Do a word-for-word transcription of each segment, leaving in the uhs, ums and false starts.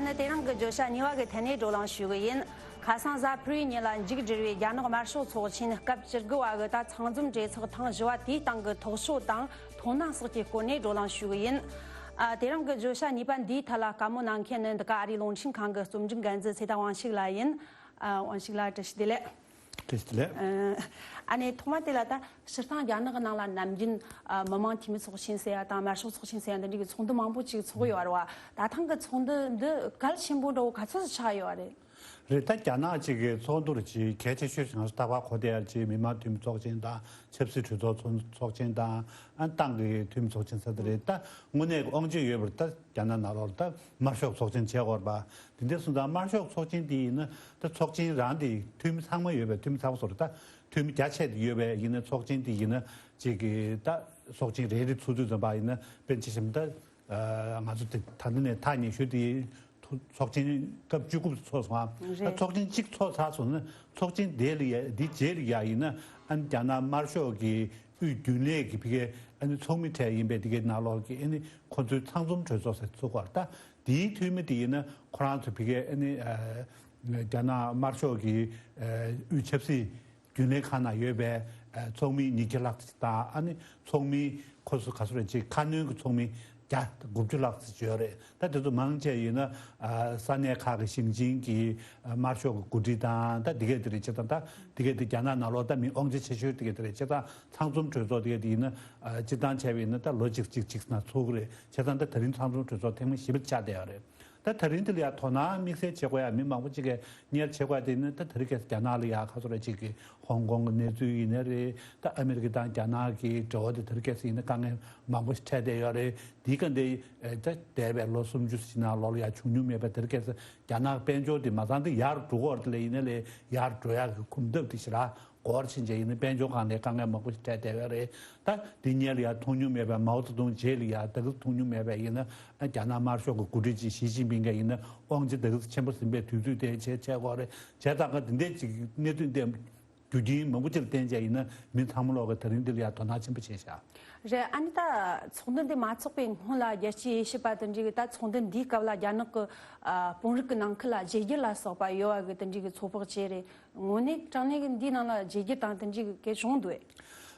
ནི་དེ་རིང་གི་བརྗོད་བྱ་གཉིས་པ་གི་ཐད་ནས་བགྲོ་གླེང་ཞུ་གི་ཡིན། ཁ་སང་གཟའ་ཕུར་བུའི་ཉིན་ལ་མཇུག་སྒྲིལ་བའི་རྒྱ་ནག་དམར་ཤོག་ཚོགས་ཆེན་སྐབས་བཅུ་དགུ་བ་གི་ད་ཚང་འཛོམས་གྲོས་ཚོགས་ཐེངས་བཞི་བ་དེའི་སྟེང་གི་ཐོག་ཤོས་དང་མཐོང་སྣང་སོགས་ཀྱི་སྐོར་ནས་བགྲོ་གླེང་ཞུ་གི་ཡིན། ཨ། དེ་རིང་གི་བརྗོད་བྱ་གཉིས་པ་འདིའི་ཐད་ལ་བཀའ་མོལ་གནང་མཁན་ནི་འདི་ག་ཨ་རིའི་རླུང་འཕྲིན་ཁང་གི་རྩོམ་སྒྲིག་འགན་འཛིན་ཚེ་བརྟན་དབང་ཕྱུག་ལགས་ཡིན། ཨ། དབང་ཕྱུག་ལགས་བཀྲ་ཤིས་བདེ་ལེགས། བཀྲ་ཤིས་བདེ་ལེགས། ཨ་ནི་ཐོག་མ་དེ་ལ་ད་སྤྱིར་བཏང་རྒྱ་ནག་གི་ནང་ལ་ནམ་རྒྱུན་ཨ་མི་དམངས་འཐུས་མི་ཚོགས་ཆེན་ཟེར་ཡ་དང་དམར་ཤོག་ཚོགས་ཆེན་ཟེར་ཡ་འདི་འདྲའི་གི་ཚོགས་འདུ་མང་པོ་ཅིག་ཚོགས་ཡོད་རེད་བ། ད་ཐེངས་གི་ཚོགས་འདུ་འདི་གལ་ཆེན་པོ་འདྲ་བོ་ག་ཚོད་ཆགས་ཡོད་རེད། རེད། ད་རྒྱ་ནག་ཅིག་གི་ཚོགས་འདུ་རེ་ཅིག་གལ་ཆེ་ཤོས་ཤིག་ང་ཚོ་རྟག་པར་གོ་བསྡད་ཡ་ཅིག་མི་དམངས་འཐུས་མི་ཚོགས་ཆེན་དང་ཆབ་སྲིད་གྲོས་ཚོགས་ཚོགས་ཆེན་དང་ཨ་ཏང་གི་འཐུས་མི་ཚོགས་ཆེན་ཟེར་དེ་རེད། ད་དངོས་གནས་དབང་ཆ་ཡོད་པར་ད་རྒྱ་ནག་ནང་ལོགས་ལ་ད་དམར་ཤོག་ཚོགས་ཆེན་བྱེད་དགོས་པ། དེ་འདྲ་སོང་ཙང་དམར་ཤོག་ཚོགས་ཆེན་དེ་ཡིན་ན་ད་ཚོགས་ཆེན་རང་དེ་འཐུས་མི་ཚང་མ་ཡོད་པའི་འཐུས་མི་ཚང་མ་སོ་རེད། ད་འཐུས་མི་རྒྱ་ཆེ་ཡོད་པའི་ཡིན་ན་ཚོགས་ཆེན་དེ་ཡིན་ན་ཅིག་གི་ད་ཚོགས་ཆེན་རེ་རེ་ཚོགས་དུས་ཙམ་པ་ཡིན་ན་དཔེར་ན་ཆ་བཞག་ན་ད་ང་ཚོ་དེ་ད་ལྟ་ནས་ཐག་ཉེ་ཤོས་དེ་ཚོགས་ཆེན་སྐབས་བཅུ་དགུ་ཚོགས་སོང་ང་། ད་རེད། ཚོགས་ཆེན་གཅིག་ཚོགས་ཚར་སོང་ན་ཚོགས་ཆེན་དེ་ལ་ཡ་དེ་རྗེས་ལ་ཡ་ཡིན་ན་ཨ་ནི་རྒྱ་ནག་དམར་ཤོག་གི་དབུས་རྒྱུན་ལས་ཀྱི་ཕ་གི་ཨ་ནི་ཚོགས་མི་གྲས་ཡིན་པའི་དེ་གའི་ནང་ལོགས་ཀྱི་ཨ་ནི་ཁོ་ཚོའི་ཚང་འཛོམས་གྲོས་ཚོགས་ཟེར་ཚུགས་པ་རེད། ད་དེའི་འཐུས་མི་དེ་ཡིན་ན་ཁོ་རང་ཚོ་ཕ་གི་ཨ་ནི་ཨ་རྒྱ་ནག་དམར་ཤོག་གི་ཨ་དབུས་ཆབ་སྲིད་རྒྱུན་ལས་ཁང་ནང་ཡོད་པའི་ཨ་ཚོགས་མི་ཉིས་བརྒྱ་ལྷག་ཙམ་དང་ཨ་ནི་ཚོགས་མི་ཁོ་ཚོ་ག་ཚོད་རེད་ཅིག་ཁ་སྣོན་གྱི་ཚོགས་མི་བརྒྱ་དགུ་བཅུ་ལྷག་ཙམ་ཡོད་རེད། ད་དེ་ཚོ་མང་ཆེ་ཡིན་ན་ཨ་ས་གནས་ཁག་གི་ཞིང་ཆེན་གྱི་ཨ་དམར་ཤོག་གི་འགོ་ཁྲིད་དང་ད་དེ་གས་དེ་རེད། བྱས་ཙང་ད་དེ་གས་དེ་རྒྱ་ནག་ནང་ལོགས་ད་མི་དབང་ཆ་ཆེ་ཤོས་དེ་གས་དེ་རེད། བྱས་ཙང་ཚང་འཛོམས་གྲོས་ཚོགས་དེ་གས་དེ་ཡིན་ན་ཨ་སྤྱིར་བཏང་བྱས་པ་ཡིན་ན་ད་ལོ་གཅིག་གཅིག་གཅིག་ནང་ཚོགས་ཀྱི་རེད། བྱས་ཙང་ད་དེ་རིང་ཚང་འཛོམས་གྲོས་ཚོགས་ཐེངས་མ་བཞི་པ་ཆགས་བསྡད་ཡོད་རེད། ད་དེ་རིང་འདི་ལ་ཡང་དོ་སྣང་དམིགས་བསལ་བྱེད་དགོས་ཡ་མི་མང་པོ་ཅིག་གིས་གཉེར་བྱེད་དགོས་ཡ་དེ་ནི་ད་དེ་རིང་ཁ་སང་རྒྱ་ནག་ལ་ཡ་ཁ་སོ་ར་ཅིག་གི་ཧོང་ཀོང་གི་གནས་ཚུལ་ཡིན་ནའི་རེད། ད་ཨ་མི་རི་ཀ་དང་རྒྱ་ནག་གི་འབྲེལ་བ་དེ་དེ་རིང་ཁ་སང་ཡིན་ན་དཀའ་ངལ་མང་པོ་ཞིག་འཕྲད་བསྡད་ཡོད་རེད། དེའི་སྒང་དེ་ད་འདས་པའི་ལོ་སུམ་ཅུ་ཞིག་ནང་ལོགས་ལ་ཡ་བྱུང་མྱོང་མེད་པའི་དེ་རིང་ཁ་སང་རྒྱ་ནག་དཔལ་འབྱོར་དེ་མ་ཚང་དེ་ཡར་འགྲོ་གི་ཡོད་རེད། དེ་ལས་ཡིན་ནའི་ལས་ཡར་འགྲོ་ཡ་གི་གོམ་སྟབས་དེ་ཞེ་དྲག་འགོར་ཕྱིན་རྗེས་ཡིན་ན་དཔལ་འབྱོར་སྒང་ལ་དཀའ་ངལ་མང་པོ་ཞིག་འཕྲད་བསྡད་ཡོད་རེད། ད་འདི་སྔོན་ལ་ཡང་མཐོང་མྱོང་མེད་པའི་མའོ་ཙེ་ཏུང་རྗེས་ལ་ཡང་ད་གི་མཐོང་མྱོང་མེད་པའི་ཡིན་ན་རྒྱ་ནག་དམར་ཤོག་གི་འགོ་ཁྲིད་ཅིག་ཞི་ཅིན་ཕིང་ག་ཡིན་ན་དབང་ཆ་ད་གི་ཆེན་པོ་ཟིན་པའི་དུས་ཚོད་དེ་བྱས་བྱས་དགོས་རེད། བྱས་ཙང་ག་འདི་འདྲས་ཅིག་གནད་དོན་དེ་རྒྱུ་རྐྱེན་མང་པོ་ཅིག་ལ་བརྟེན་བྱས་ཡིན་ན་མི་ཚང་མ་ལོག་གི་ད་རིང་འདི་ལ་ཡང་དོ་སྣང་ཆེན་པོ་བྱས་ཤག་རེད། ཨ་ནི་ད་ཚོགས་འདུ་འདི་མ་ཚོགས་པའི་སྔོན་ལ་རྒྱལ་སྤྱིའི་དབྱེ་ཞིབ་པ་དེ་འདྲས་ཀྱིས་ད་ཚོགས་འདུ་འདིའི་སྐབས་ལ་རྒྱ་ནག་གི་ཨ་དཔོན་རིགས་ཀྱི་ནང་ཁུལ་ལ་བརྗེ་བསྒྱུར་ལ་སོགས་པ་ཡོད་པ་གི་དེ་འདྲས་ཀྱི་ཚོད་དཔག་བྱས་རེད། དངོས་གནས་དྲང་གནས་ཀྱི་འདིའི་ནང་ལ་བརྗེ་བསྒྱུར་དང་དེ་འདྲའི་གི་གལ་བྱུང་འདུག་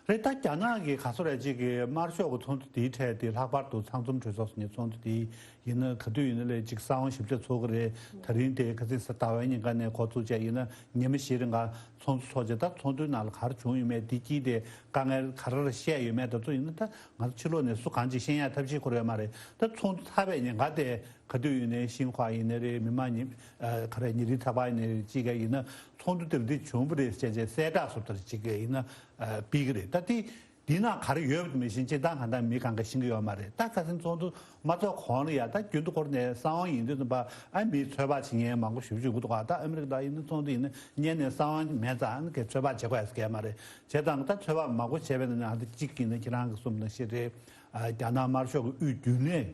རེད། ད་རྒྱ་ནག་གི་ག་ཚོད་རེད་ཅིག་གི་དམར་ཤོག་གི་ཚོགས་འདུ་དེའི་གྲས་དེ་ལྷག་པར་དུ་ཚང་འཛོམས་གྲོས་ཚོགས་ཟེར་མཁན་ཚོགས་འདུ་དེ་ཡིན་ན་ག་དུས་ཡིན་ན་ལས་ཅིག་གསང་བ་ཞིབ་ཕྲ་ཚོགས་ཀྱི་རེད། ད་རིང་དེ་ཁ་སང་གཟའ་ཟླ་བའི་ཉིན་ཀ་ནས་འགོ་བཙུགས་བྱས་ཡིན་ན་ཉི་མ་བཞི་རིང་ག་ཚོགས་འདུ་ཚོགས་བྱས། ད་ཚོགས་འདུའི་ནང་ལ་ག་རེ་བྱུང་ཡོད་མེད་དེ་དཀྱིལ་དེ་དཀའ་ངལ་ག་རེ་རེ་བཤད་ཡོད་མེད་དེ་ཚོ་ཡིན་ན་ད་ང་ཚོ་ཕྱི་ལོགས་ནས་སུ་གང་ཅིག་ཤེས་ཡ་ཐབས་ཤེས་ཁོ་ར་ཡོད་མ་རེད། ད་ཚོགས་འདུ་ཚར་བའི་ཉིན་ཀ་དེ། ག་དུས་ཡིན་ནའི་ཤིན་ཧྭ་ཡིན་ནའི་རེད། མི་དམངས་ཉི་ཨ་ག་རེ་ཉིན་རེའི་ཚགས་པར་ཡིན་ནའི་རེད། ཅིག་ག་ཡིན་ན་ཚོགས་འདུ་དེར་འདི་བྱུང་བ་རེད་ཅེས་བྱས་གསལ་བསྒྲགས་སོགས་ལྟར་ཅིག་ག་ཡིན་ན་ཨ་སྤེལ་གི་རེད། ད་དེ་འདི་ནང་ག་རེ་ཡོད་པ་མི་ཤེས། སྤྱིར་བཏང་གང་ལྟར་མི་གང་ག་ཤེས་ཀྱི་ཡོད་མ་རེད། ད་ཁ་སང་ཚོགས་འདུ་མ་ཚོགས་གོང་ལ་ཡ་ད་རྒྱུན་དུ་འཁོར་ནས་གསང་བ་ཡིན་དུས་ཙམ་པ་ཨ་མིས་ཚོད་དཔག་བྱེད་མཁན་མང་པོ་ཞེ་པོ་ཅིག་ཡོད་འདུག་ག་ད་ཨ་མི་རི་ཀ་ད་ཡིན་ན་ཚོགས་འདུ་ཡིན་ན་སྔོན་ནས་གསང་བ་མེད་ཙང་ཨ་ནི་གས་ཚོད་དཔག་བྱེད་དགོས་ཡ་ཟེར་གི་ཡ་མ་རེད། བྱས་ཙང་ད་ཚོད་དཔག་མང་པོ་བྱས་པའི་ནང་ནས་ཨ་ད་གཅིག་ཡིན་ན་ཁྱེད་རང་གིས་གསུངས་ནང་བཞིན་རེད། ཨ་རྒྱ་ནག་དམར་ཤོག་གི་དབུས་རྒྱུན་ལས།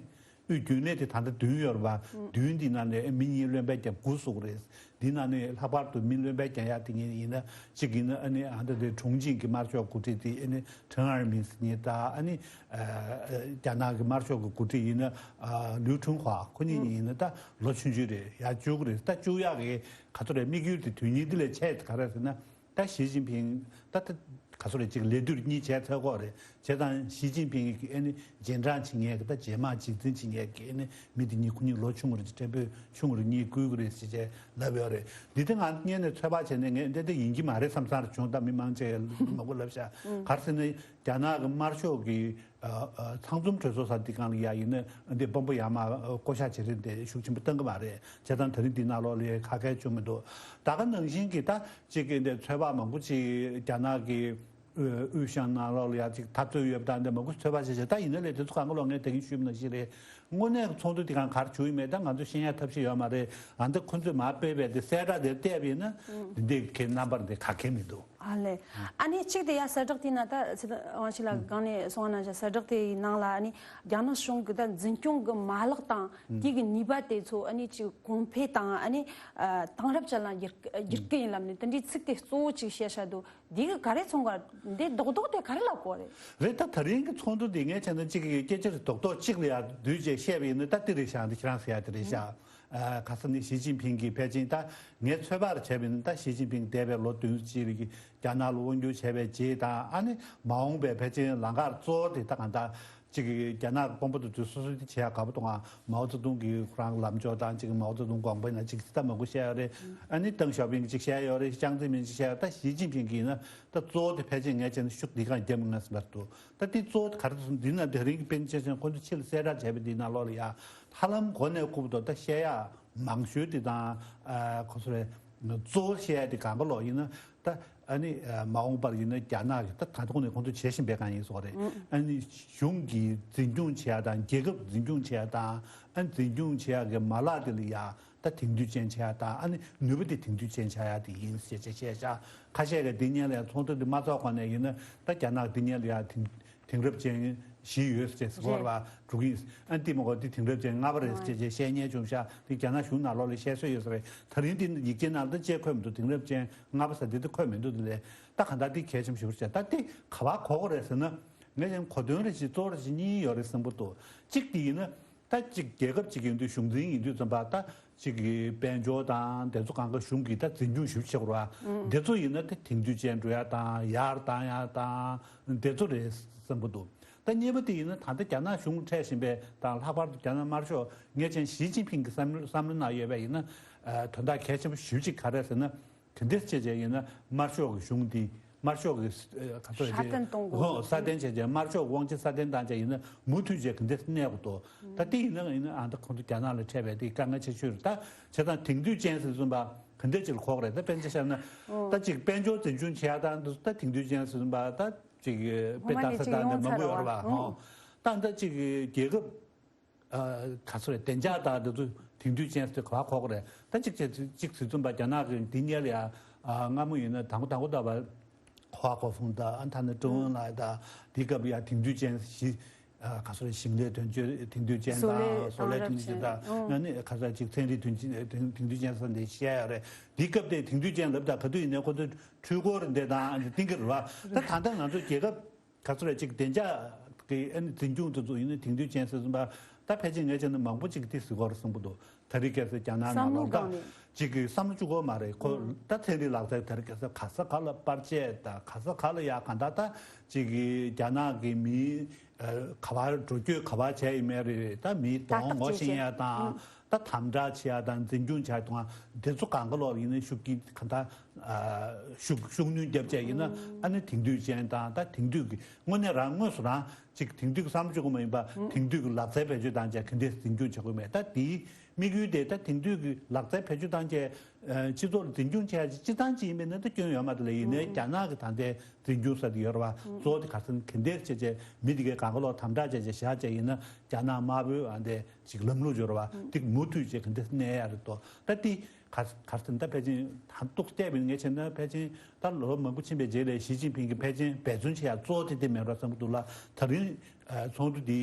དབུས་རྒྱུན་ལས་དེ་ད་ལྟ་བདུན་ཡོད་རེད་པ། བདུན་འདི་ནང་ནས་མི་གཉིས་བློན་པོས་བརྒྱབ་དགུ་བཟོ་གི་རེད། འདི་ནང་ནས་ལྷག་པར་དུ་མི་བློན་པོས་བརྒྱབ་ཡག་དེ་ངེད་ཡིན་ན་གཅིག་ཡིན་ན་ཨ་ནི་ཨ་ད་དེ་གྲོང་ཆིང་གི་དམར་ཤོག་འགོ་ཁྲིད་དེ་ཨ་ནི་ཁྲེན་ཨར་མིན་ཟེར་མཁན་དང་ཨ་ནི་རྒྱ་ནག་གི་དམར་ཤོག་གི་འགོ་ཁྲིད་ཡིན་ན་ལུའུ་ཁྲུང་ཧྭ། ཁོ་གཉིས་གཉིས་ཡིན་ན་ད་ལོ་ཆུང་ཆུང་རེད། ཡར་བཅུག་གི་རེད། ད་བཅུག་ཡག་གི་ག་ཚོད་རེད། དམིགས་ཡུལ་དེ་དོན་སྙིང་འདི་ལས་ཆེ་ག་རེ་ཟེར་ན། ད་ཞི་ཅིན་ཕིང་ད་ད་ག་ཚོད་རེད་ཅིག་ལས་དུས་གཉིས་བྱས་ཚར་གོ་རེད། བྱས་ཙང་ཞི་ཅིན་ཕིང་གི་ཨ་ནི་རྗེས་འབྲང་བྱེད་མཁན་གི་ད་རྗེས་མ་རྗེས་འཛིན་བྱེད་མཁན་གི་ཨ་ནི་མི་དེ་གཉིས་ཁོ་གཉིས་ལོ་ཆུང་ངུ་རེད། ཕྲན་བུ་ཆུང་ངུ་རེད། གཉིས་བསྐུལ་གི་རེད་ཟེར་བྱས་ལབ་ཡོད་རེད། འདི་ད་ང་སྔོན་ནས་ཚོད་དཔག་བྱས་ནས་ངས་འདི་འདི་ཡིན་གྱི་མ་རེད་བསམ་བསམ་རེ་བྱུང་། ད་མི་མང་ཆེ་མང་པོ་ལབ་ཤག་ག་རེ་ཟེར་ན་རྒྱ་ནག་གི་དམར་ཤོག་གི་ཚང་འཛོམས་གྲོས་ཚོགས་ཟེར་འདི་སྒང་ལ་ཡ་ཡིན་ན་འདི་དཔོན་པོ་ཡར་མར་བསྐོ་བཞག་བྱེད་རིན་དེ་ཤུགས་ཆེན་པོ་བཏང་གི་མ་རེད། བྱས་ཙང་ད་རིང་འདི་ནང་ལོགས་ལ་ཁ་སྐད་བྱུང་མི་འདུག་ད་ག་ནང་བཞིན་གྱི་ད་གཅིག་གི་འདི་ཚོད་དཔག་མང་པོ་ཅིག་རྒྱ་ནག་གི་དབུས་གཞུང་ནང་ལོགས་ལ་ཡ་ཅིག་འཐབ་རྩོད་ཡོད་པ་དང་འདི་མང་པོ་ཚོད་དཔག་བྱེད་བྱེད། ད་ཡིན་ན་ལས་དེ་ཚོ་གང་ག་ལོག་ངས་ད་གིན་ཞུས་པ་ནང་བཞིན་རེད། དངོས་གནས་ཚོགས་འདུ་འདི་སྒང་ག་རེ་བྱུང་ཡོད་མེད་ད་ང་ཚོ་ཤེས་ཡ་ཐབས་ཤེས་ཡོད་མ་རེད། ཨ་འདི་ཁོ་ཚོས་མར་སྤེལ་བའི་འདི་གསལ་བསྒྲགས་དེ་བལྟས་པ་ཡིན་ན་འདི་འདི་གི་རྣམ་པར་འདི་ག་གེ་མི་འདུག་ཨ་ལས། ཨ་ནི་གཅིག་དེ་ཡ་གསལ་བསྒྲགས་དེའི་ནང་ད་ཚེ་དབང་ཕྱུག་ལགས་གང་ནས་གསུངས་པ་ནང་བཞིན་གསལ་བསྒྲགས་དེའི་ནང་ལ་ཨ་ནི་རྒྱ་ནག་གཞུང་གི་ད་འཛིན་སྐྱོང་གི་མ་ལག་དང་དེ་གི་ནུས་པ་དེ་ཚོ་ཨ་ནི་ཅིག་གོང་འཕེལ་དང་ཨ་ནི་ཨ་དེང་རབས་ཅན་ལ་བསྒྱུར་བསྒྱུར་གི་ཡིན་ལབ་ནས་དེ་འདྲའི་ཚིག་དེ་གཙོ་བོ་ཅིག་བཤད་བཞག་འདུག་འདི་གི་ག་རེ་མཚོན་ག་འདི་རྡོག་རྡོག་དེ་ག་རེ་ལབ་དགོས་རེད། རེད། ད་ད་རིང་གི་ཚོགས་འདུ་འདི་ངས་བྱས་ན་གཅིག་གི་སྐད་ཆ་རེ་རྡོག་རྡོག་གཅིག་ལ་ཡ་བསྡུས་བྱས་བཤད་པ་ཡིན་ན་ད་འདི་རེད་ཤག་འདི་ཁྱེད་རང་ཟེར་ཡ་དེ་རེད་ཤག་ཨ་ག་ས་ནི་ཞི་ཅིན་ཕིང་གིས་ཕལ་ཆེར་ད་ངས་ཚོད་དཔག་བྱས་པ་ཡིན་ན། ད་ཞི་ཅིན་ཕིང་འདས་པའི་ལོ་བདུན་ཅུ་ཅིག་རྒྱ་ནག་ལ་དབང་བསྒྱུར་བྱས་པའི་རྗེས་དང་། ཨ་ནི་མ་འོངས་པའི་ཕལ་ཆེར་ལམ་ཁ་གཙོ་བོ་དེ་ད་གང་ལྟར་ཅིག་རྒྱ་ནག་གི་དཔོན་པོ་དེ་ཚོས་སོ་སོ་དེ་བྱེད་ཡག་ག་པར་འདུག་ག་མའོ་ཙེ་ཏུང་གི་ཁོ་རང་ལམ་ཕྱོགས་དང་། ཅིག་མའོ་ཙེ་ཏུང་དགོངས་པ་ཡིན་ན་ཅིག་ད་མང་པོ་བཤད་ཡོད་རེད། ཨ་ནི་ཏེང་ཞའོ་ཕིང་གིས་ཅིག་བཤད་ཡོད་རེད། ཅང་ཙེ་མིན་ཅིག་བཤད་ཡོད། ད་ཞི་ཅིན་ཕིང་གིས་ཡིན་ན་ད་གཙོ་བོ་དེ་ཕལ་ཆེར་ངས་བྱས་ན་ཤུགས་འདི་གང་རྒྱབ་ངེས་ཟིན་པ་འདུག་ད་དེ་གཙོ་བོ་དེ་ག་རེ་འདུག་ཟེར་ན། འདི་ན་དེ་རིང་གི་པཎ་ཆེན་ཚོས་ཁོང་ཚོ་ཕྱི་ལ་གསལ་བསྒྲགས་བྱས་པ་འདིའི་ནང་ལོགས་ལ་ཡ་ཧ་ལམ་གོ་ནས་རྐུབ་ཏུ་ད་བཤད་ཡག་མང་ཤོས་དེ་དང་། ཨ་ཁོ་ཚོ་རེད། གཙོ་བོ་བཤད་ཡག་དེ་གང་ག་ལོག་ཡིན་ན། ད་ཨ་ནི་ཨ་མ་འོངས་པར་ཡིན་ན་རྒྱ་ནག་གིས་ད་ད་ཐོག་ནས་ཁོང་ཚོ་བྱེད་བཞིན་པའི་གང་ཡིན་སོགས་རེད། ཨ་ནི་གཞུང་གིས་འཛིན་སྐྱོང་བྱེད་ཡག་དང་། རྒྱལ་ཁབ་འཛིན་སྐྱོང་བྱེད་ཡག་དང་། ཨ་ནི་འཛིན་སྐྱོང་བྱེད་ཡག་གི་མ་ལག་དེ་ལ་ཡ་ད་དེང་དུས་ཅན་བྱེད་ཡག་དང་། ཨ་ནི་ནུས་པ་དེ་དེང་དུས་ཅན་བྱེད་ཡག་དེ་ཡིན་ཞེས་བྱས་བཤད་ཤག་ཁ་ཤས་ཀྱིས་འདི་སྔོན་ལ་ཡ་ཚོགས་འདུ་འདི་མ་ཚོགས་གོང་ནས་ཡིན་ན། ད་རྒྱ་ནག་འདི་སྔོན་ལ་ཡ་དེང་དེང་རབས་ཅན་བཞི་ཡོད་ཅེས་ཟེར་བ་རེད། དྲུག་ཡིན། ཨ་འདི་མ་གོ་འདི་དེང་རབས་ཅན་ལྔ་པ་རེད་ཅེས་བཤད་མཁན་བྱུང་ཤག་འདི་རྒྱ་ནག་གཞུང་ནང་ལོགས་ལ་བཤད་སྲོལ་ཡོད་ས་རེད། ད་རིང་འདི་ཡིག་ཆའི་ནང་ལ་ཅེས་འཁོད་མི་འདུག་དེང་རབས་ཅན་ལྔ་པ་ཟེར་འདི་འདི་འཁོད་མི་འདུག་འདི་ལས་ད་གང་ལྟར་འདི་གལ་ཆེན་པོ་ཞེ་པོ་ཅིག་ད་འདི་ག་པར་གོ་དགོས་རེད་ཟེར་ན། ངས་ཀྱང་གོ་དོན་རེ་ཞིག་གཙོ་བོ་རེ་ཞིག་གཉིས་ཡོད་རེད་བསམ་གྱི་འདུག་གཅིག་དེ་ཡིན་ན། ད་གཅིག་རྒྱལ་ཁབ་གཅིག་ཡིན་དུས། གཞུང་འཛིན་ཡིན་དུས་ཙམ་པ། ད་གཅིག་གི་དཔལ་འབྱོར་དང་དེ་ཚོ་གང་ག་གཞུང་གིས་ད་འཛིན་སྐྱོང་ཞིབ་བྱེད་དགོས་རེད་བ། དེ་ཚོ་ཡིན་ན་ད་དེང་དུས་ཅན་འགྲོ་ཡག་དང་། ཡར་བཏང་ཡག་དང་དེ་ཚོ་རེད་བསམ་གྱི་འདུག་ད་གཉིས་པ་དེ་ཡིན་ན། ད་ལྟ་རྒྱ་ནག་གཞུང་འཕྲད་བཞིན་པའི་དང་། ལྷག་པར་དུ་རྒྱ་ནག་དམར་ཤོག་ངས་བྱས་ན་ཞི་ཅིན་ཕིང་གི་བསམ་བསམ་བློ་ནང་ཡོད་པ་ཡིན་ན། ཨ་དོན་དག་གལ་ཆེན་པོ་ཞེ་པོ་ཅིག་ག་རེ་ཟེར་ན། དེ་འདྲ་བྱས་བྱས་ཡིན་ན་དམར་ཤོག་གི་གཞུང་འདི། དམར་ཤོག་གི་ཨ་ག་ཚོད་སྲ་བརྟན་གཏོང་དགོས། ཧོ། སྲ་བརྟན་བྱས་བྱས། དམར་ཤོག་དབང་ཆ་སྲ་བརྟན་བཏང་བྱས་ཡིན་ན་མུ་མཐུད་བྱས་ག་འདྲ་གནས་དགོས་འདུག་ད་དེ་ཡིན་ན་ཡིན་ན། ཨ་ད་ཁོང་ཚོ་རྒྱ་ནག་ལ་འཕྲད་པའི་དེ་དཀའ་ངལ་ཆེ་ཤོས་རེད། ད་བྱས་ཙང་དེང་དུས་ཅན་ཟེར་བཟུང་བ་ག་འདྲ་ཅིག་ལ་གོ་དགོས་རེད། ད་དཔེར་ན་ཆ་བཞག་ན། ཨོ། ད་ཅིག་དཔལ་འབྱོར་འཛིན་སྐྱོང་བྱེད་ཡག་དང་འདི་ཚོ་ད་དེང་དུས་ཅན་ཟེར་བཟུང་བ། ད་ཅིག་དཔེ་ཧོ་མ་ལྟ་ནས་ས་ཅིག་དང་ཡོང་དེ་མང་པོ་ཚར་ཡོད་རེད་བ། བ། ཧོ། ཨོ། ད་ད་ཅིག་རྒྱལ་ཁབ། ཨ་ག་ཚོད་རེད། བདེ་འཇགས་དང་དེ་ཚོ་དེང་དུས་ཅན་ཟེར་ག་པར་གོ་དགོས་རེད། ད་གཅིག་བྱས་གཅིག་ཟེར་བཟུང་བ་རྒྱ་ནག་གི་འདི་སྔོན་ལ་ཡ། ཨ་སྔ་མོ་ཡིན་ན་དང་པོ་དང་པོ་ད་བར་ཧྭ་ཀོ་ཧྥུང་དང་། ཨ་ད་ནི་ཀྲུང་ཨུན་ལགས་དང་། དེའི་སྐབས་ཡ་དེང་དུས་ཅན་བཞི། ཨ་ག་ཚོད་རེད། ཞིང་ལས་དོན་གཅོད་དེང་དུས་ཅན་བཟོ་ལས་དང་། བཟོ་ལས་དེང་དུས་ཅན་དང་། ཨང་། ཨ་ནི་ག་ཚོད་ཅིག་ཚན་རིག་དོན་ཅན་དེང་དེང་དུས་ཅན་ཟེར་འདི་བཤད་ཡ་རེད། དེའི་སྐབས་དེ་དེང་དུས་ཅན་ལབ་ད་ག་དུས་ཡིན་ནའི་ཁོ་ཚོ་འཕྲུལ་འཁོར་འདི་དང་འདི་བཏིང་གི་རེད་བ། ད་ད་ལྟ་ང་ཚོ་རྒྱལ་ཁབ་ག་ཚོད་རེད། ཅིག་བདེ་འཇགས་ཀྱི་ཨ་ནི་འཛིན་སྐྱོང་དེ་ཚོ་ཡིན་ན་དེང་དུས་ཅན་ཟེར་བཟུང་བ། ད་ཕལ་ཆེར་ངས་བྱས་ན་མང་པོ་ཅིག་དེ་ཟེར་གྱི་ཡོད་རེད་བསམ་གྱི་འདུག་དེ་རིང་ཁ་སང་རྒྱ་ནག་ནང་ལོགས་ད་ཅིག་གི་བསམ་བློ་བཅུག་གི་ཡོད་མ་རེད་ཁོ། ད་ཚན་རིག་ལག་རྩལ་དེ་རིང་ཁ་སང་ག་ས་ག་ལ་པར་ཆས་དང་། ག་ས་ག་ལ་ཡ་གང་ལྟར་ད་ཅིག་གི་རྒྱ་ནག་གི་མིའི་ཨ་ག་པར་འགྲོ་སྐྱོད་ག་པར་བྱས་ཡིན་མིན་རེད། ད་མིའི་གདོང་ངོ་ཤེས་ཡ་དང་། ད་དམ་དྲག་བྱེད་ཡ་དང་། འཛིན་སྐྱོང་བྱ་ཡ་དང་། དེ་ཚོ་གང་ག་ལོག་ཡིན་ན་ཤུགས་ཀྱིས་གང་ལྟར་ཨ་ཤུགས་ཤུགས་སྣོན་བརྒྱབ་བྱས་ཡིན་ན། ཨ་ནི་དེང་དུས་ཅན་དང་། ད་དེང་དུས་ཀྱི་དངོས་གནས་རང་དངོས་སུ་རང་ཅིག་དེང་དུས་ཀྱི་བསམ་བློ་བཅུག་གི་མ་ཡིན་པ། དེང་དུས་ཀྱི་ལག་རྩལ་བེད་སྤྱོད་བཏང་བྱས་ག་འདྲས་འཛིན་སྐྱོང་བྱེད་དགོས་མེད། ད་དེའི་དམིགས་ཡུལ་དེ་ད་དེང་དུས་ཀྱི་ལག་རྩལ་བེད་སྤྱོད་བཏང་བྱས་ཨ་སྤྱི་ཚོགས་ལ་འཛིན་སྐྱོང་བྱས་ཡ་ཅིག་སྤྱིར་བཏང་ཅིག་ཡིན་པས་ན་ད་སྐྱོན་ཡོད་མ་རེད་ལ། ཡིན་ནའི་རྒྱ་ནག་གི་ད་ལྟའི་འཛིན་སྐྱོང་ས་དེ་ཡོད་རེད་བ། གཙོ་བོ་དེ་ག་ཚོད་ག་འདྲས་བྱས་བྱས་མི་དེ་གས་གང་ག་ལོག་དམ་དྲག་བྱས་བྱས་བཞག་བྱས་ཡིན་ན། རྒྱ་ནག་དམར་པོའི་ཨ་འདྲས་ཅིག་ལམ་ལུགས་ཡོད་རེད་བ། དེ་མུ་མཐུད་བྱས་ག་འདྲས་གནས་ཡ་རེད་དོ། ད་དེ་ག་ག་ཚོད་ད་ཕལ་ཆེར་ད་གཏུག་བལྟས་པ་ཡིན་ན། ངས་བྱས་ན་ཕལ་ཆེར་ད་ལོ་མང་པོ་ཕྱིན་པའི་རྗེས་ལ་ཞི་ཅིན་ཕིང་གིས་ཕལ་ཆེར་འབད་བརྩོན་བྱེད་ཡ་གཙོ་བོ་དེ་དེ་མེད་འགྲོ་བསམ་གྱི་འདུག་ལ། ད་རིང་ཚོགས་འདུ་འདི་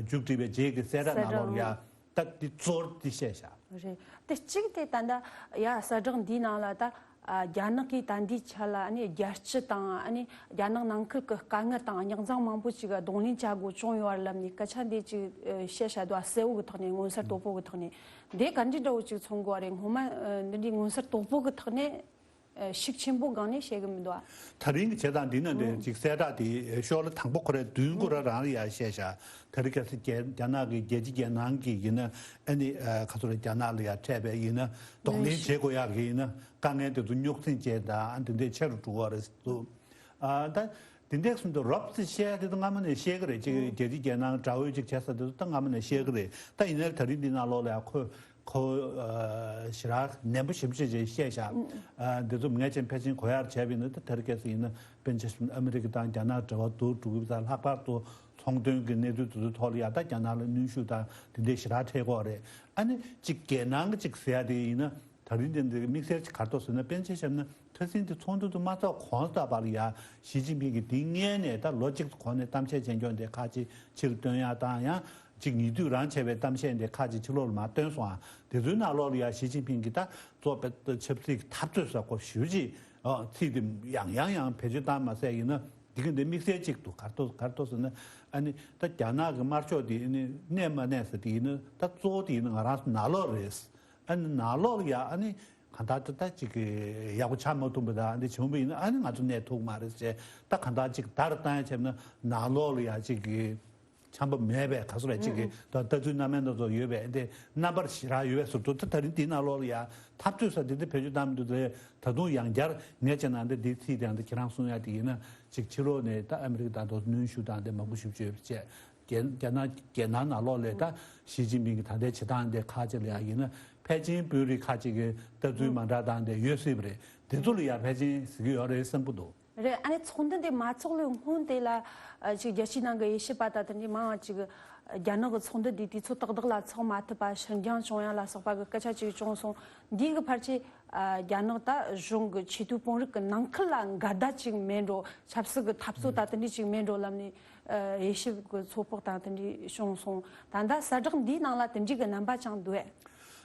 མཇུག་སྒྲིལ་བའི་རྗེས་ཀྱི་གསལ་བསྒྲགས་ནང་ལོགས་ལ་ཡ། ད་འདི་གཙོ་བོ་འདི་བཤད་བཞག་རེད། དེ་གཅིག་དེ་ད་ལྟ་ཡ་གསལ་བསྒྲགས་འདིའི་ནང་ལ་ད་ཨ་རྒྱ་ནག་གིས་ད་ལྟའི་ཆ་ལ་ཨ་ནི་རྒྱལ་སྤྱི་དང་། ཨ་ནི་རྒྱ་ནག་ནང་ཁུལ་གྱི་དཀའ་ངལ་དང་རྙོག་འཛིང་མང་པོ་ཅིག་གདོང་ལེན་བྱ་དགོས་བྱུང་ཡོད་རེད་ལབ་ནས་སྐད་ཆ་འདི་ཅིག་ཨ་བཤད་བཞག་འདུག་ཨ། གསལ་བོ་གི་ཐོག་ནས། མངོན་གསལ་དོད་པོ་གི་ཐོག་ནས། འདི་ག་འདྲའི་འདྲ་བོ་ཅིག་མཚོན་དགོས་རེད། ངོ་མ་ཨ་འདི་འདྲའི་མངོན་གསལ་དོད་པོ་གི་ཐོག་ནས། ཨ་ཤུགས་ཆེན་པོ་སྒང་ནས་བཤད་གི་མི་འདུག་ཨ། ད་རིང་གི་བྱེད་སྟངས་འདི་ནང་དེ་ཅིག་གསལ་བསྒྲགས་དེ་ཤོག་ལྷེ་དང་པོ་ཁོ་རང་བདུན་ཁོ་རང་རང་ལ་ཡར་བཤད་བཞག་དེ་རིང་ཁ་སང་རྒྱ་རྒྱ་ནག་གི་རྒྱལ་སྤྱི་རྒྱལ་ནང་གི་ཡིན་ན། ཨ་ནི་ཨ་ག་ཚོད་རེད། རྒྱ་ནག་ལ་ཡར་འཕྲད་པའི་ཡིན་ན། གདོང་ལེན་བྱེད་དགོས་ཡག་གི་ཡིན་ན། དཀའ་ངལ་དེ་ཚོ་རྙོག་འཛིང་ཅན་དང་། ཨ་འདི་འདྲས་ཆེ་རུ་འགྲོ་གི་རེད་འདུག་ཨ་ད་འདི་འདྲས་སོང་དུས་རོབ་ཙམ་བཤད་ཡ་དེ་ཚོ་སྔ་མོ་ནས་བཤད་གི་རེད། ཅིག་རྒྱལ་སྤྱི་རྒྱལ་ནང་དགྲ་བོའི་ཅིག་བྱས་ས་དེ་ཚོ་ད་སྔ་མོ་ནས་བཤད་གི་རེད། ད་ཡིན་ནའི་ད་རིང་འདི་ནང་ལོགས་ལ་ཡ་ཁོ་ཁོ་ཨ་ཞེ་དྲག་ནན་པོ་ཞིབ་ཞིབ་ཅིག་བཤད་བཞག་ཨ་འདི་ཚོ་ངས་ཅིག་ཕལ་ཆེར་གོ་ཡག་བྱས་པ་ཡིན་ན། ད་དེ་རིང་ཁ་སང་ཡིན་ན་དཔེར་ན་ཆ་བཞག་ན་ཨ་མི་རི་ཀ་དང་རྒྱ་ནག་འབྲེལ་བ་སྡུག་རུ་འགྲོ་གི་ཡོད་ཙང་། ལྷག་པར་དུ་ཚོང་དོན་གྱི་གནས་ཚུལ་དེ་ཚོའི་ཐོག་ལ་ཡ་ད་རྒྱ་ནག་ལ་གནོན་ཤུགས་དང་དེ་འདྲས་ཞེ་དྲག་འཕྲད་ཀྱི་ཡོད་རེད། ཨ་ནི་ཅིག་རྒྱལ་ནང་གི་ཅིག་ཟེར་ཡ་དེ་ཡིན་ན། ད་རིང་འདི་འདི་དམིགས་བསལ་ཅིག་ག་རེ་འདུག་ཟེར་ན། དཔེར་ན་ཆ་བཞག་ན་ཁ་སང་དེ་ཚོགས་འདུ་དེ་མ་ཚོགས་གོང་ཙམ་པ་ལ་ཡ་ཞི་ཅིན་ཕིང་གིས་དེ་སྔོན་ནས་ད་ལོ་གཅིག་གོང་ནས་གཏམ་བཤད་བྱས་མཁན་དེ་ཁག་ཅིག་ཕྱིར་བཏོན་ཡ་དང་། ཡང་ཅིག་ཉེ་དུས་རང་བྱས་པའི་གཏམ་བཤད་དེ་ཁག་ཅིག་ཕྱི་ལོགས་ལ་མར་བཏོན་སོང་ཨ། དེ་ཚོའི་ནང་ལོགས་ལ་ཡ་ཞི་ཅིན་ཕིང་གིས་ད་གཙོ་བོ་ཆབ་སྲིད་ཀྱི་འཐབ་རྩོད་ཟེར་གོ་ཞུ་ཅིག་ཨོ་ཚིག་དེ་ཡང་ཡང་ཡང་བེད་སྤྱོད་བཏང་མ་ཟད་ཡིན་ན། འདི་ག་འདི་དམིགས་བསལ་གཅིག་འདུག་ག་རེ་འདུག་ག་རེ་འདུག་ཟེར་ན། ཨ་ནི་ད་རྒྱ་ནག་གི་དམར་ཤོག་དེ་ནི་གནས་མ་གནས་ཟེར་དེ་ཡིན་ན། ད་གཙོ་བོ་དེ་ཡིན་ན་ང་རང་ཚོ་ནང་ལོགས་རེད། ཨ་ནི་ནང་ལོགས་ལ་ཡ་ཨ་ནི་གང་ལྟར་ད་ཅིག་གི་ཡག་པོ་ཆགས་མ་ཐུབ་པ་དང་འདི་བྱུང་བ་ཡིན་ན་ཨ་ནི་ང་ཚོ་གནས་ཐུབ་མ་རེད་ཟེར། ད་གང་ལྟར་ཅིག་བརྡ་རུ་བཏང་ཡ་བྱས་ན་ནང་ལོགས་ལ་ཡ་ཅིག་གི་ཆམ་པ་མེད་པའི་ག་སོ་རེད་ཅིག་གི་ད་ལྟ་ཚུལ་སྣ་མིན་སྣ་ཚོགས་ཡོད་པའི་འདི་རྣམ་པར་ཞེ་དྲག་ཡོད་པའི་ཟུར་དུ་ད་ད་རིང་འདི་ནང་ལོགས་ལ་ཡ་འཐབ་རྩོད་ས་འདི་འདི་བེད་སྤྱོད་བཏང་མི་འདུག་དེ་ད་དུང་ཡང་བསྐྱར་ངས་བྱས་ན་འདི་འདི་ཚིག་དེ་ཡང་འདི་ཁྱེད་རང་གསུང་ཡ་དེ་ཡིན་ན་ཅིག་ཕྱི་ལོགས་ནས་ད་ཨ་མི་རི་ཀ་དང་དུ་གནོན་ཤུགས་དང་འདི་མང་པོ་ཞིག་བྱོས་པ་བྱས། རྒྱ་རྒྱ་ནག་རྒྱལ་ནང་ནང་ལོགས་ལས་ད་ཞི་ཅིན་ཕིང་གི་ད་ལྟའི་བྱེད་སྟངས་དེ་ཁག་ཅིག་ལ་ཡ་ཡིན་ན་ཕལ་ཆེར་དཔོན་རིགས་ཁག་ཅིག་གི་ལྟ་ཚུལ་མ་འདྲ་སྟངས་དེ་ཡོད་སྲིད་པ་རེད། དེ་ཚོ་ལ་ཡ་ཕལ་ཆེར་གཟིགས་ཀྱི་ཡོད་རེད་བསམ་གྱི་འདུག་རེད། ཨ་ནི་ཚོགས་འདུ་འདི་མ་ཚོགས་ལོའི་སྔོན་དེ་ལ་ཨ་ཅིག་རྒྱལ་སྤྱིའི་ནང་གི་དབྱེ་ཞིབ་པ་དང་དེ་འདྲའི་མང་ང་ཅིག་རྒྱ་ནག་གི་ཚོགས་འདུ་འདི་དུས་ཚོད་ཏག་ཏག་ལ་ཚོགས་མ་ཐུབ་པ་ཕྱིར་འགྱངས་བྱུང་ཡ་ལ་སོགས་པ་གི་སྐད་ཆ་ཅིག་བྱུང་སོང་། འདིའི་གི་ཕལ་ཆེར་ཨ་རྒྱ་ནག་ད་གཞུང་གི་ཆེས་མཐོའི་དཔོན་རིགས་ཀྱི་ནང་ཁུལ་ལ་འགལ་ཟླ་ཅིག་མེད་འགྲོ། ཆབ་སྲིད་ཀྱི་འཐབ་རྩོད་དང་དེ་འདྲ་ཅིག་མེད་འགྲོ་ལབ་ནས་ཨ་དབྱེ་ཞིབ་ཀྱི་ཚོད་དཔག་དང་དེ་འདྲ་བྱུང་སོང་། ད་ལྟ་གསལ་བསྒྲགས་འདིའི་ནང་ལ་དེ་འདྲའི་གི་རྣམ་པ་ཅང་འདུག་ཨེ།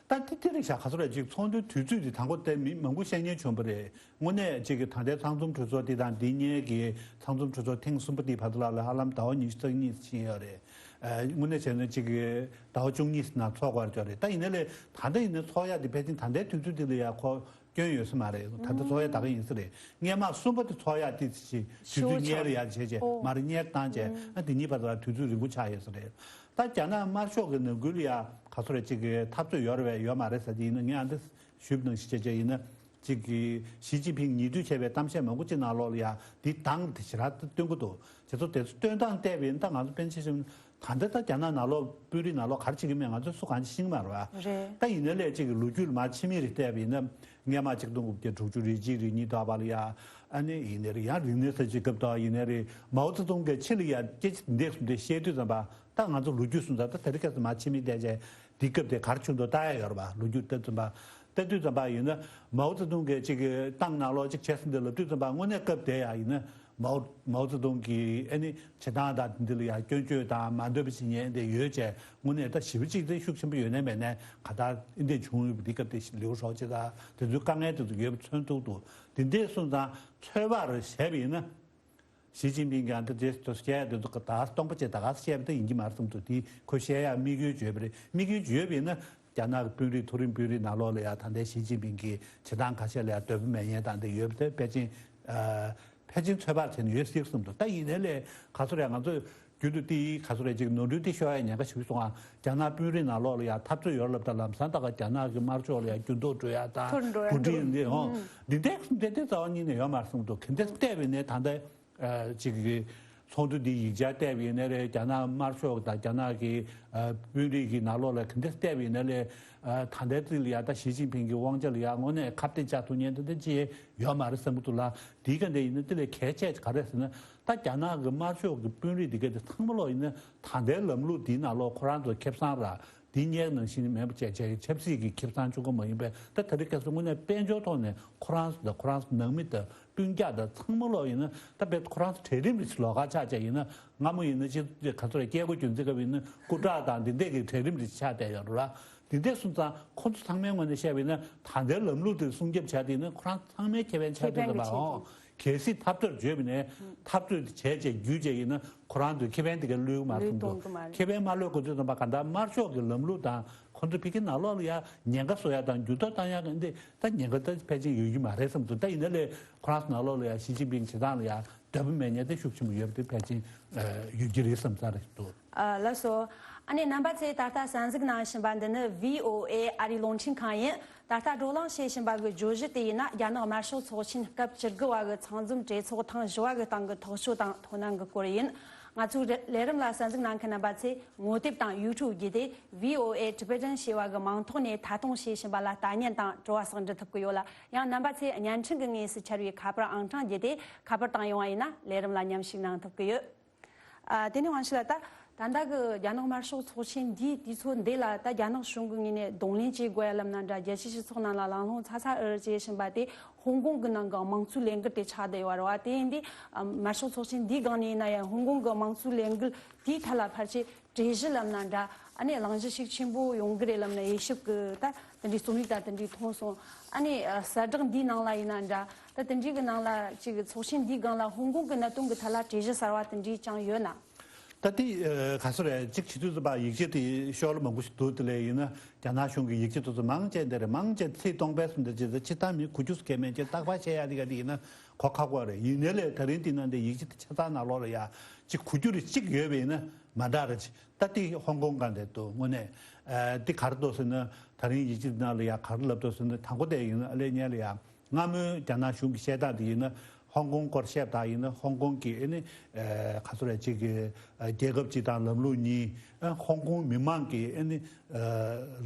ད་དེ་དེ་རིང་ཤག་ག་ཚོད་རེད་ཅིག་ཚོགས་འདུའི་དུས་ཚོད་དེ་དང་པོ་དེ་མི་མང་པོ་བཤད་མཁན་བྱུང་བ་རེད། དངོས་གནས་ཅིག་གི་ད་ལྟའི་ཚང་འཛོམས་གྲོས་ཚོགས་དེ་དང་འདི་སྔོན་གྱི་ཚང་འཛོམས་གྲོས་ཚོགས་ཐེངས་གསུམ་པ་དེའི་བར་དུ་ལ་ལ་ཧ་ལམ་ཟླ་བ་ཉི་ཤུ་རྩ་གཉིས་ཕྱིན་ཡོད་རེད། ཨ་དངོས་གནས་བྱས་ན་ཅིག་གི་ཟླ་བ་བཅུ་གཉིས་ནང་ཚོགས་པར་འཇོག་རེད། ད་ཡིན་ན་ལས་ད་ལྟ་ཡིན་ན་ཚོགས་ཡ་དེ་ཕལ་ཆེར་ད་ལྟའི་དུས་ཚོད་དེ་ལ་ཡ་ཁོ་སྐྱོན་ཡོད་ས་མ་རེད། ད་ལྟ་ཚོགས་ཡ་ད་ག་ཡིན་ས་རེད། སྔས་མ་གསུམ་པ་དེ་ཚོགས་ཡ་དེ་ཅིག་དུས་ཚོད་ཉེར་ཡ་བྱས་བྱས་མར་ཉེར་བཏང་བྱས་ཨ་དེ་གཉིས་བར་དུ་ལ་དུས་ཚོད་རིང་པོ་ཆགས་ཡོད་ས་རེད། ད་རྒྱ་ནག་དམར་ཤོག་གི་ནང་ཁུལ་ལ་ཡ་ག་ཚོད་རེད་ཅིག་གི་འཐབ་རྩོད་ཡོད་རེད་བས་ཡོད་མ་རེད་ཟེར་གྱི་ཡིན་ན་ངས་ཨ་འདི་ཞུས་པ་ནང་བཞིན་བྱས་བྱས་ཡིན་ན་ཅིག་གི་ཞི་ཅིན་ཕིང་ཉེ་དུས་བྱས་པའི་གཏམ་བཤད་མང་པོ་ཅིག་ནང་ལོགས་ལ་ཡ་འདི་དང་དེ་ཞེ་དྲག་སྟོན་གྱི་འདུག་དེ་ཚོ་དེ་ཚོ་སྟོན་སྟངས་བལྟས་པ་ཡིན་ན་ད་ང་ཚོ་པཎ་ཆེན་ཞིག་ད་ལྟ་ད་རྒྱ་ནག་ནང་ལོགས་དཔོན་རིགས་ནང་ལོགས་ག་རེ་བྱེད་ཀྱི་མེད་ང་ཚོ་སུ་གང་ཅི་ཤེས་ཀྱི་མ་རེད་བ། རེད། ད་ཡིན་ན་ལས་ཅིག་གི་ལོ་རྒྱུས་ལ་མར་ཕྱི་མིག་རེ་བལྟས་པ་ཡིན་ན་སྔས་མ་ཆིག་སྟོང་དགུ་བརྒྱ་དྲུག་ཅུ་རེ་གཅིག་རེ་གཉིས་ཐོག་བར་ལ་ཡ་ཨ་ནི་ཡིན་ནའི་རེད། ཡང་རིག་གནས་གསར་བརྗེའི་སྐབས་དང་ཡིན་ནའི་རེད། མའོ་ཙེ་ཏུང་གིས་ཕྱི་ལ་ཡ་སྐད་ཆ་འདི་འདྲས་སུ་འདི་བཤད་དུས་ཙམ་པ། ད་ང་ཚོ་ལོ་རྒྱུས་སུ་ད་ད་དེ་རིང་ཁ་སང་མ་ཕྱི་མིག་བལྟས་བྱས་འདི་སྐབས་དེ་ག་རེ་བྱུང་འདུག་ལྟ་ཡ་ཡོད་རེད་པ། ལོ་རྒྱུས་ལྟ་དུས་ཙམ་པ། ལྟ་དུས་ཙམ་པ་ཡིན་ན་མའོ་ཙེ་ཏུང་གིས་ཅིག་གི་ཏང་ནང་ལོགས་ཅིག་བྱས་ཟིན་འདི་ལབ་དུས་ཙམ་པ་དངོས་གནས་སྐབས་དེ་ཡ་ཡིན་ན་མའོ་མའོ་ཙེ་ཏུང་གི་ཨ་ནི་བྱེད་སྟངས་དང་འདི་ལ་ཡ་སྐྱོན་བརྗོད་དང་མ་འདོད་པ་བྱེད་མཁན་དེ་ཡོད་བྱས་དངོས་གནས་ད་ཞེ་པོ་ཅིག་དེ་ཤུགས་ཆེན་པོ་ཡོད་ནའི་མེད་ནའི་ག་ད་འདི་འདྲས་བྱུང་ཡོད་པ་འདི་སྐབས་དེ་ལིའུ་ཧྲོ་ཅེ་དང་དེ་ཚོའི་དཀའ་ངལ་དེ་ཚོ་ཡོད་པ་མཚོན་ཐུབ་འདུག་འདི་འདྲས་སོང་ཙང་ཚོད་དཔག་རེ་བྱས་པ་ཡིན་ན། ཞི་ཅིན་ཕིང་གིས་ཨ་འདི་དེ་ཚོ་བཤད་ཡ་དེ་ཚོ་ད་སྟོང་པ་བྱས་ད་ག་བཤད་པ་དེ་ཡིན་གྱི་མ་རེད་བསམ་འདུག་དེ་ཁོ་བཤད་ཡ་དམིགས་ཡུལ་བརྗོད་པ་རེད། དམིགས་ཡུལ་བརྗོད་པ་ཡིན་ན་རྒྱ་ནག་གི་དཔོན་རིགས་མཐོ་རིམ་དཔོན་རིགས་ནང་ལོགས་ལ་ཡ་ད་ལྟའི་ཞི་ཅིན་ཕིང་གི་བྱེད་སྟངས་ཁ་ཤས་ལ་ཡ་འདོད་པ་མེད་མཁན་དང་དེ་ཡོད་པ་དེ་ཕལ་ཆེར་ཨ་ཕལ་ཆེར་ཚོད་དཔག་བྱས་ནས་ཡོད་སྲིད་བསམ་འདུག་ད་ཡིན་ནའི་ལས་ག་ཚོད་རེད་ང་ཚོས་རྒྱུན་དུ་དེའི་ག་ཚོད་རེད་ཅིག་ནོར་འཁྲུལ་དེ་ཤོར་ཡ་ཉེན་ཁ་ཞིག་སོང་ཨ། རྒྱ་ནག་དཔོན་རིགས་ནང་ལོགས་ལ་ཡ་འཐབ་རྩོད་ཡོད་ལབ་ད་ལམ་སང་ད་ག་རྒྱ་ནག་གི་དམར་ཕྱོགས་ལ་ཡ་འགྱུར་ལྡོག་འགྲོ་ཡ་དང་འགོ་ཁྲིད་འདི་ཧོ་འདི་འདྲའི་གསུམ་དེ་དེ་རྩ་བ་ཉིད་ནས་ཡོད་མ་རེད་བསམ་འདུག་ག་འདྲས་བལྟས་པ་ཡིན་ནའི་ད་ལྟ། ཅིག་གི་ཚོགས་འདུ་འདི་ཡིག་ཆ་བལྟས་པ་ཡིན་ན་རེད། རྒྱ་ནག་དམར་ཤོག་དང་རྒྱ་ནག་གི་དཔོན་རིགས་ཀྱི་ནང་ལོགས་ལ་ག་འདྲས་བལྟས་པ་ཡིན་ན་ལས་ད་ལྟའི་རྩིས་ལ་ཡ་ད་ཞི་ཅིན་ཕིང་གི་དབང་ཆ་ལ་ཡ་དངོས་གནས་ཁ་གཏད་བཅག་ཐུབ་མཁན་དེ་འདྲ་ཅི་ཡོད་མ་རེད་བསམ་གྱི་འདུག་ལ། དེའི་ག་འདྲས་ཡིན་ན་དེ་ལས་གལ་ཆེ་ག་རེ་ཟེར་ན་ད་རྒྱ་ནག་གི་དམར་ཤོག་གི་དཔོན་རིགས་འདི་ག་དེ་ཚང་མ་ལོག་ཡིན་ན་ད་ལྟའི་ལམ་ལུགས་འདིའི་ནང་ལོགས་ཁོ་རང་ཚོ་ཁེ་བཟང་ར། དེ་སྔའི་ནང་བཞིན་མེད་པ་བྱས་བྱས་ཆབ་སྲིད་ཀྱི་ཁེ་བཟང་གཅིག་པོ་མ་ཡིན་པའི་ད་ད་རེས་ཁ་སང་དངོས་གནས་དཔལ་འབྱོར་ཐོག་ནས་ཁོ་རང་ཚོ་དང་ཁོ་རང་ཚོ་ནང་མི་དང་སྤུན་ཀྱག་དང་ཚང་མ་ལོག་ཡིན་ན་ད་དཔེ་ཁོ་རང་ཚོ་གྲལ་རིམ་རེ་ལོགས་ཀ་ཆགས་བྱས་ཡིན་ན་སྔ་མོ་ཡིན་ན་ཅི་ག་ཚོད་རེད་སྐྱེ་སྒོ་རྒྱུན་འཛིན་སྐབས་ཡིན་ན་སྐུ་དྲག་དང་འདི་འདྲས་ཀྱི་གྲལ་རིམ་རེ་ཆགས་བསྡད་ཡོད་རེད་བ། འདི་འདྲས་སོང་ཙང་ཁོ་ཚོ་ཚང་མའི་ངོས་ནས་བཤད་པ་ཡིན་ན་ད་ལྟའི་ལམ་ལུགས་དེ་སྲུང་སྐྱོབ་བྱས་ཏེ་ཡིན་ན་ཁོ་རང་ཚང་མའི་ཁེ་ཕན་ཆགས་ཀྱི་འདུག་པ་ཨོ། གལ་སྲིད་འཐབ་རྩོད་བརྗོད་པ་ནས་འཐབ་རྩོད་དེ་བྱས་བྱས་བརྒྱུད་བྱས་ཡིན་ན་ཁོ་རང་ཚོའི་ཁེ་ཕན་དེ་ག་བླུག་མ་བླུག་ཐུབ་འདུག་གཏོང་གི་མ་རེད། ཁེ་ཕན་མ་བླུག་གོ་ཚོད་དམ་པ་ག་འདྲ་དམར་ཤོག་གི་ལམ་ལུགས་དང་ཁོ་ཚོ་ཕ་གི་ནང་ལོགས་ལ་ཡ་ཉེན་ཁ་བཟོ་ཡ་དང་འགྱུར་ལྡོག་བཏང་ཡ་གི་འདི་ད་ཉེན་ཁ་ད་ཕལ་ཆེར་ཡོད་ཀྱི་མ་རེད་བསམ་འདུག་ད་ཡིན་ན་ལས་ཁོ་རང་ཚོ་ནང་ལོགས་ལ་ཡ་ཞི་ཅིན་ཕིང་བྱེད་སྟངས་ལ་ཡ་འདོད་པ་མེད་མཁན་དེ་ཤུགས་ཆེན་པོ་ཡོད་པ་དེ་ཕལ་ཆེར་ཡོད་ཀྱི་རེད་བསམ་ས་རེད་འདུག་ཨ་ལགས་སོ། ཨ་ནི་རྣམ་པ་ཚོས་ད་ལྟ་གསན་གཟིགས་གནང་བཞིན་པ་འདི་ནི་བྷི་ཨོ་ཨེ་ཨ་རིའི་རླུང་འཕྲིན་ཁང་ཡིན། ད་ལྟ་བགྲོ་གླེང་བྱེད་བཞིན་པ་གི་བརྗོད་གཞི་དེ་ཡིན་ན་རྒྱ་ནག་དམར་ཤོག་ཚོགས་ཆེན་སྐབས་བཅུ་དགུ་བ་གི་ཚང་འཛོམས་གྲོས་ཚོགས་ཐེངས་བཞི་བ་གི་སྟེང་གི་ཐག་གཅོད་དང་དོ་སྣང་གི་སྐོར་ཡིན། ང་ཚོའི་རེ་ལས་རིམ་ལ་གསན་གཟིགས་གནང་མཁན་རྣམ་པ་ཚོས་ངོ་དེབ་དང་ཡུ་ཊུབ་བརྒྱུད་དེ་བྷི་ཨོ་ཨེ་ཊི་བེ་ཊན་ཞེས་པ་གི་མིང་ཐོག་ནས་ཐད་གཏོང་བྱེད་བཞིན་པ་ལ་ལྟ་ཉན་དང་དྲི་བ་ཟུང་འབྲེལ་ཐུབ་ཀྱི་ཡོད་ལ། ཡང་རྣམ་པ་ཚོས་བརྙན་འཕྲིན་གྱི་དངོས་སུ་འཆར་བའི་ཁ་པར་ཨང་གྲངས་བརྒྱུད་དེ་ཁ་པར་བཏང་ཡོང་བ་ཡིན་ན་ལས་རིམ་ལ་མཉམ་ཞུགས་གནང་ཐུབ་ཀྱི་ཡོད། ཨ། དེ་ནས་དབང་ཕྱུག་ལགས། ད་ད་ལྟ་གི་རྒྱ་ནག་དམར་ཤོག་ཚོགས་ཆེན་འདིའི་དུས་ཚོད་འདི་ལ་ད་རྒྱ་ནག་གཞུང་གི་ངོས་ནས་གདོང་ལེན་བྱེད་དགོས་ཡ་ལབ་ན་འདྲ། རྒྱལ་སྤྱིའི་སྤྱི་ཚོགས་ནང་ལ་གླེང་སློང་ཚ་ཚ་འུར་འུར་བྱེད་བཞིན་པ་དེ་ཧོང་ཀོང་གི་ནང་གི་དམངས་གཙོའི་ལས་འགུལ་དེ་ཆགས་བསྡད་ཡོད་རེད་བ། དེ་ཡིན་དུས་ཨ། དམར་ཤོག་ཚོགས་ཆེན་འདིའི་སྒང་ནས་ཡིན་ན་ཡང་ཧོང་ཀོང་གི་དམངས་གཙོའི་ལས་འགུལ་དེའི་ཐད་ལ་ཕལ་ཆེར་གྲོས་གཞི་ལབ་ན་འདྲ། ཨ་ནི་གླེང་གཞི་ཤུགས་ཆེན་པོ་ཡོང་གི་རེད་ལབ་ན་དབྱེ་ཞིབ་ཀྱི་ད་དེ་འདྲའི་རྩོམ་ཡིག་དང་དེ་འདྲའི་མཐོང་སོང་། ཨ་ནི་ཨ། གསལ་བསྒྲགས་འདིའི་ནང་ལ་ཡིན་ན་འདྲ། ད་དེ་འདྲའི་གི་ནང་ལ་ཅིག་ཚོགས་ཆེན་འདིའི་སྒང་ལ་ཧོང་ཀོང་གི་གནད་དོན་གྱི་ཐད་ལ་གྲོས་གཞི་གསར་བ་དེ་འདྲའི་ཅང་ཡོད་ན། ད་དེ་ག་སོ་རེད། གཅིག་བྱེད་དུས་ཙམ་པ་ཡིག་ཆ་དེ་ཤོ་ལོ་མང་པོ་ཞིག་འདུག་དེ་ལས་ཡིན་ན་རྒྱ་ནག་གཞུང་གི་ཡིག་ཆ་དེ་ཚོ་མང་ཆེ་འདི་རེད། མང་ཆེ་ཚིག་སྟོང་པའི་སུམ་དེ་ཅི་ཚེ་ཕྱི་ཐང་མི་ཁུ་ཆུ་སྐད་མེད་ཅེས་རྟག་པར་བཤད་ཡ་དེ་ག་དེ་ཡིན་ན་གོ་ཁག་པོ་རེད། ཡིན་ནའི་ལས་ད་རིང་དེ་ན་འདི་ཡིག་ཆ་དེ་ཆ་ཚང་ནང་ལོགས་ལ་ཡ་གཅིག་གོ་རྒྱུ་རེ་གཅིག་ཡོད་པ་ཡིན་ན་མ་འདྲ་རེད། ད་དེ་ཧོང་ཀོང་ག་འདྲ་འདུག་དངོས་གནས་དེ་ག་རེ་འདུག་ཟེར་ན། ད་རིང་ཡིག་ཆ་དེ་ནང་ལ་ཡ་ག་རེ་ལབ་འདུག་ཟེར་ན། དང་པོ་དེ་ཡིན་ན་ཨ་ལེ་ཉལ་ལ་ཡ། སྔ་མོའི་རྒྱ་ནག་གཞུང་གི་བཤད་སྟངས་དེ་ཡིན་ན། ཧོང་ཀོང་སྐོར་བཤད་སྟངས་ཡིན་ན། ཧོང་ཀོང་གི་ཨ་ནི་ཨ་ག་ཚོད་རེད། ཅིག་གི་ཨ་རྒྱལ་ཁབ་གཅིག་དང་ལམ་ལུགས་གཉིས། ཨ་ཧོང་ཀོང་མི་མང་གི་ཨ་ནི་ཨ་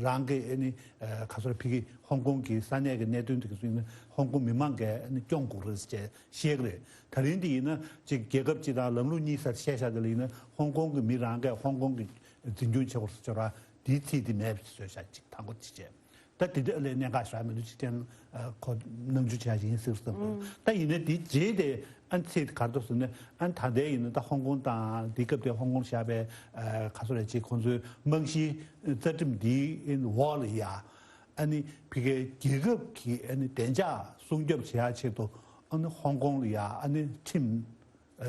རང་གི་ཨ་ནི་ཨ་ག་ཚོད་རེད། ཕ་གི་ཧོང་ཀོང་གི་ས་གནས་ཀྱི་གནད་དོན་དེ་ག་ཚོད་ཡིན་ན་ཧོང་ཀོང་མི་མང་གིས་ཨ་ནི་སྐྱོང་དགོས་རེད་ཅེས་བཤད་ཀྱི་རེད། ད་རིང་དེ་ཡིན་ན་ཅིག་རྒྱལ་ཁབ་གཅིག་དང་ལམ་ལུགས་གཉིས་ཟེར་བཤད་བཞག་དེ་ལ་ཡིན་ན། ཧོང་ཀོང་གི་མི་རང་གིས་ཧོང་ཀོང་གི་འཛིན་སྐྱོང་བྱེད་དགོས་ཟེར་བྱས་ར། དེའི་ཚིག་དེ་མེད་པ་བཟོས་བཞག་ཅིག་དང་པོ་དེ་བྱས། ད་དེ་དུས་ཨ་ལས་གནད་འགག་ཞིག་རག་མི་འདུག་ཅིག་ཅན། ཨ་ཁོ་ནམ་རྒྱུན་བྱས་ཡིན་ཟེར་སོང་། ད་ཡིན་ན་དེ་རྗེས་དེ་ཨ་ཚིག་དེ་ག་རེ་འདུག་ཟེར་ན། ཨ་ད་ལྟའི་ཡིན་ན་ད་ཧོང་ཀོང་དང་དེ་སྐབས་དེ་ཧོང་ཀོང་བཞག་པའི་ཨ་ག་ཚོད་རེད། ཅིག་ཁོང་ཚོའི་རྨང་གཞིའི་རྩ་ཁྲིམས་འདིའི་འོག་ལ་ཡ། ཨ་ནི་ཕ་གིའི་རྒྱལ་ཁབ་ཀྱི་ཨ་ནི་བདེ་འཇགས་སྲུང་སྐྱོབ་བྱེད་ཡ་ཆེད་དུ་ཨ་ནི་ཧོང་ཀོང་ལ་ཡ་ཨ་ནི་ཁྲིམས། ཨ་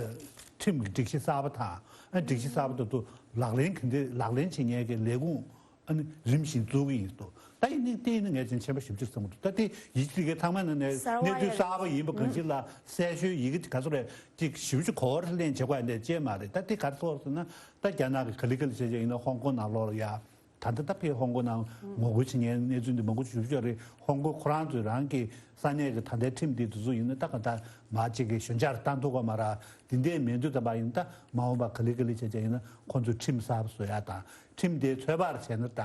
ཁྲིམས་ཀྱི་སྒྲིག་གཞི་གསར་པ་དང་། ཨ་སྒྲིག་གཞི་གསར་པ་དེ་ཚོ་ལག་ལེན་ག་འདྲ་ལག་ལེན་བྱེད་མཁན་གྱི་ལས་ཁུངས་ཨ་ནི་རིམ་བཞིན་བཙུགས་ཀྱི་ཡིན་འདུག་ད་ཡིན་ནའི་དེ་ཡིན་ན་ངས་ཅིག་མཁྱེན་པ་ཞེ་པོ་ཅིག་བསམ་གྱི་འདུག་ད་དེ་ཡིག་ཆ་དེ་གའི་ཚང་མ་ནང་ནས་གསར་པ་གནས་ཚུལ་ཡ་གསར་པ་ཡིན་པ་གང་ཞིག་ལ་གསལ་ཤོས་ཡི་གེ་ག་ཚོད་རེད། ཅིག་ཞེ་པོ་ཅིག་གོ་བ་ལེན་བྱེད་དགོས་ཡ་འདྲ་ཅིག་མ་རེད། ད་དེ་ག་རེ་ཟེར་ཟེར་ན། ད་རྒྱ་ནག་གི་ག་ལེ་ག་ལེ་བྱས་བྱས་ཡིན་ན་ཧོང་ཀོང་ནང་ལོགས་ལ་ཡ། ད་ལྟ་ད་ཕེ་ཧོང་ཀོང་ནང་ངོ་རྒོལ་བྱེད་མཁན་གནས་ཚུལ་འདི་མང་པོ་ཞིག་ཞུ་ཆོག་རེད། ཧོང་ཀོང་ཁོ་རང་ཚོའི་རང་གི་ས་གནས་ཀྱི་ད་ལྟའི་ཁྲིམས་འདི་དེ་ཚོ་ཡིན་ན་ད་ག་ད་མ་གཅིག་གི་ཞོན་ཆར་བཏང་ཐུབ་ཀ་མ་ར། འདི་འདྲའི་མེད་དུས་ད་པ་ཡིན་ད་མ་འོངས་པ་ག་ལེ་ག་ལེ་བྱས་བྱས་ཡིན་ན་ཁོང་ཚོས་ཁྲིམས་གསར་པ་བཟོ་ཡ་དང་། ཁྲིམས་དེ་ཚོད་དཔག་བྱས་ན་ད་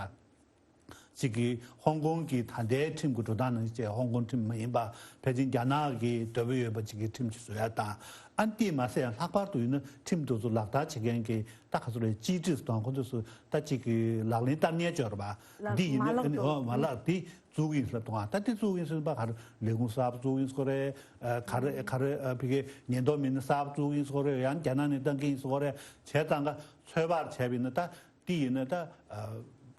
གཅིག་གི་ཧོང་ཀོང་གི་ད་ལྟའི་ཁྲིམས་ཀྱི་འགྲོ་སྟངས་ནང་བཞིན་བྱས་ཧོང་ཀོང་ཁྲིམས་མ་ཡིན་པ་ཕལ་ཆེར་རྒྱ་ནག་གི་འདོད་པ་ཡོད་པ་གཅིག་གི་ཁྲིམས་ཅིག་བཟོ་ཡ་དང་། ཨ་ནི་དེས་མ་ཟད་ཡང་ལྷག་པར་དུ་ཡིན་ན་ཁྲིམས་དེ་ཚོ་ལག་བསྟར་བྱེད་མཁན་གྱི་ད་ག་ཚོད་རེད། གཅིག་སྒྲིལ་དང་ཁོ་ཚོས་སུ་ད་གཅིག་གི་ལག་ལེན་བསྟར་མཁན་ཅིག་ཡོད་རེད་པ། ལག་འདི་ཡིན་མ་ན་ལག་ཨ་ནི་འདུག་ཨོ་མ་ལག་འདི་བཙུགས་ཡིན་ཟེར་དང་། ད་འདི་བཙུགས་ཡིན་ཟེར་པ་ག་རེ་ལས་ཁུངས་གསར་པ་བཙུགས་ཡིན་ཟེར་རེད། ཨ་ག་རེ་ག་རེ་ཨ་ཕ་གི་ཉེན་རྟོག་མི་སྣ་གསར་པ་བཙུགས་ཡིན་ཟེར་རེད། ཡང་རྒྱ་ནག་ནས་བཏང་གི་ཡིན་ཟེར་རེད། བྱས་ཙང་ག་ཚོད་དཔག་བྱས་པ་ཡིན་ན་ད་འདི་ཡིན་ན་ད་ཨ་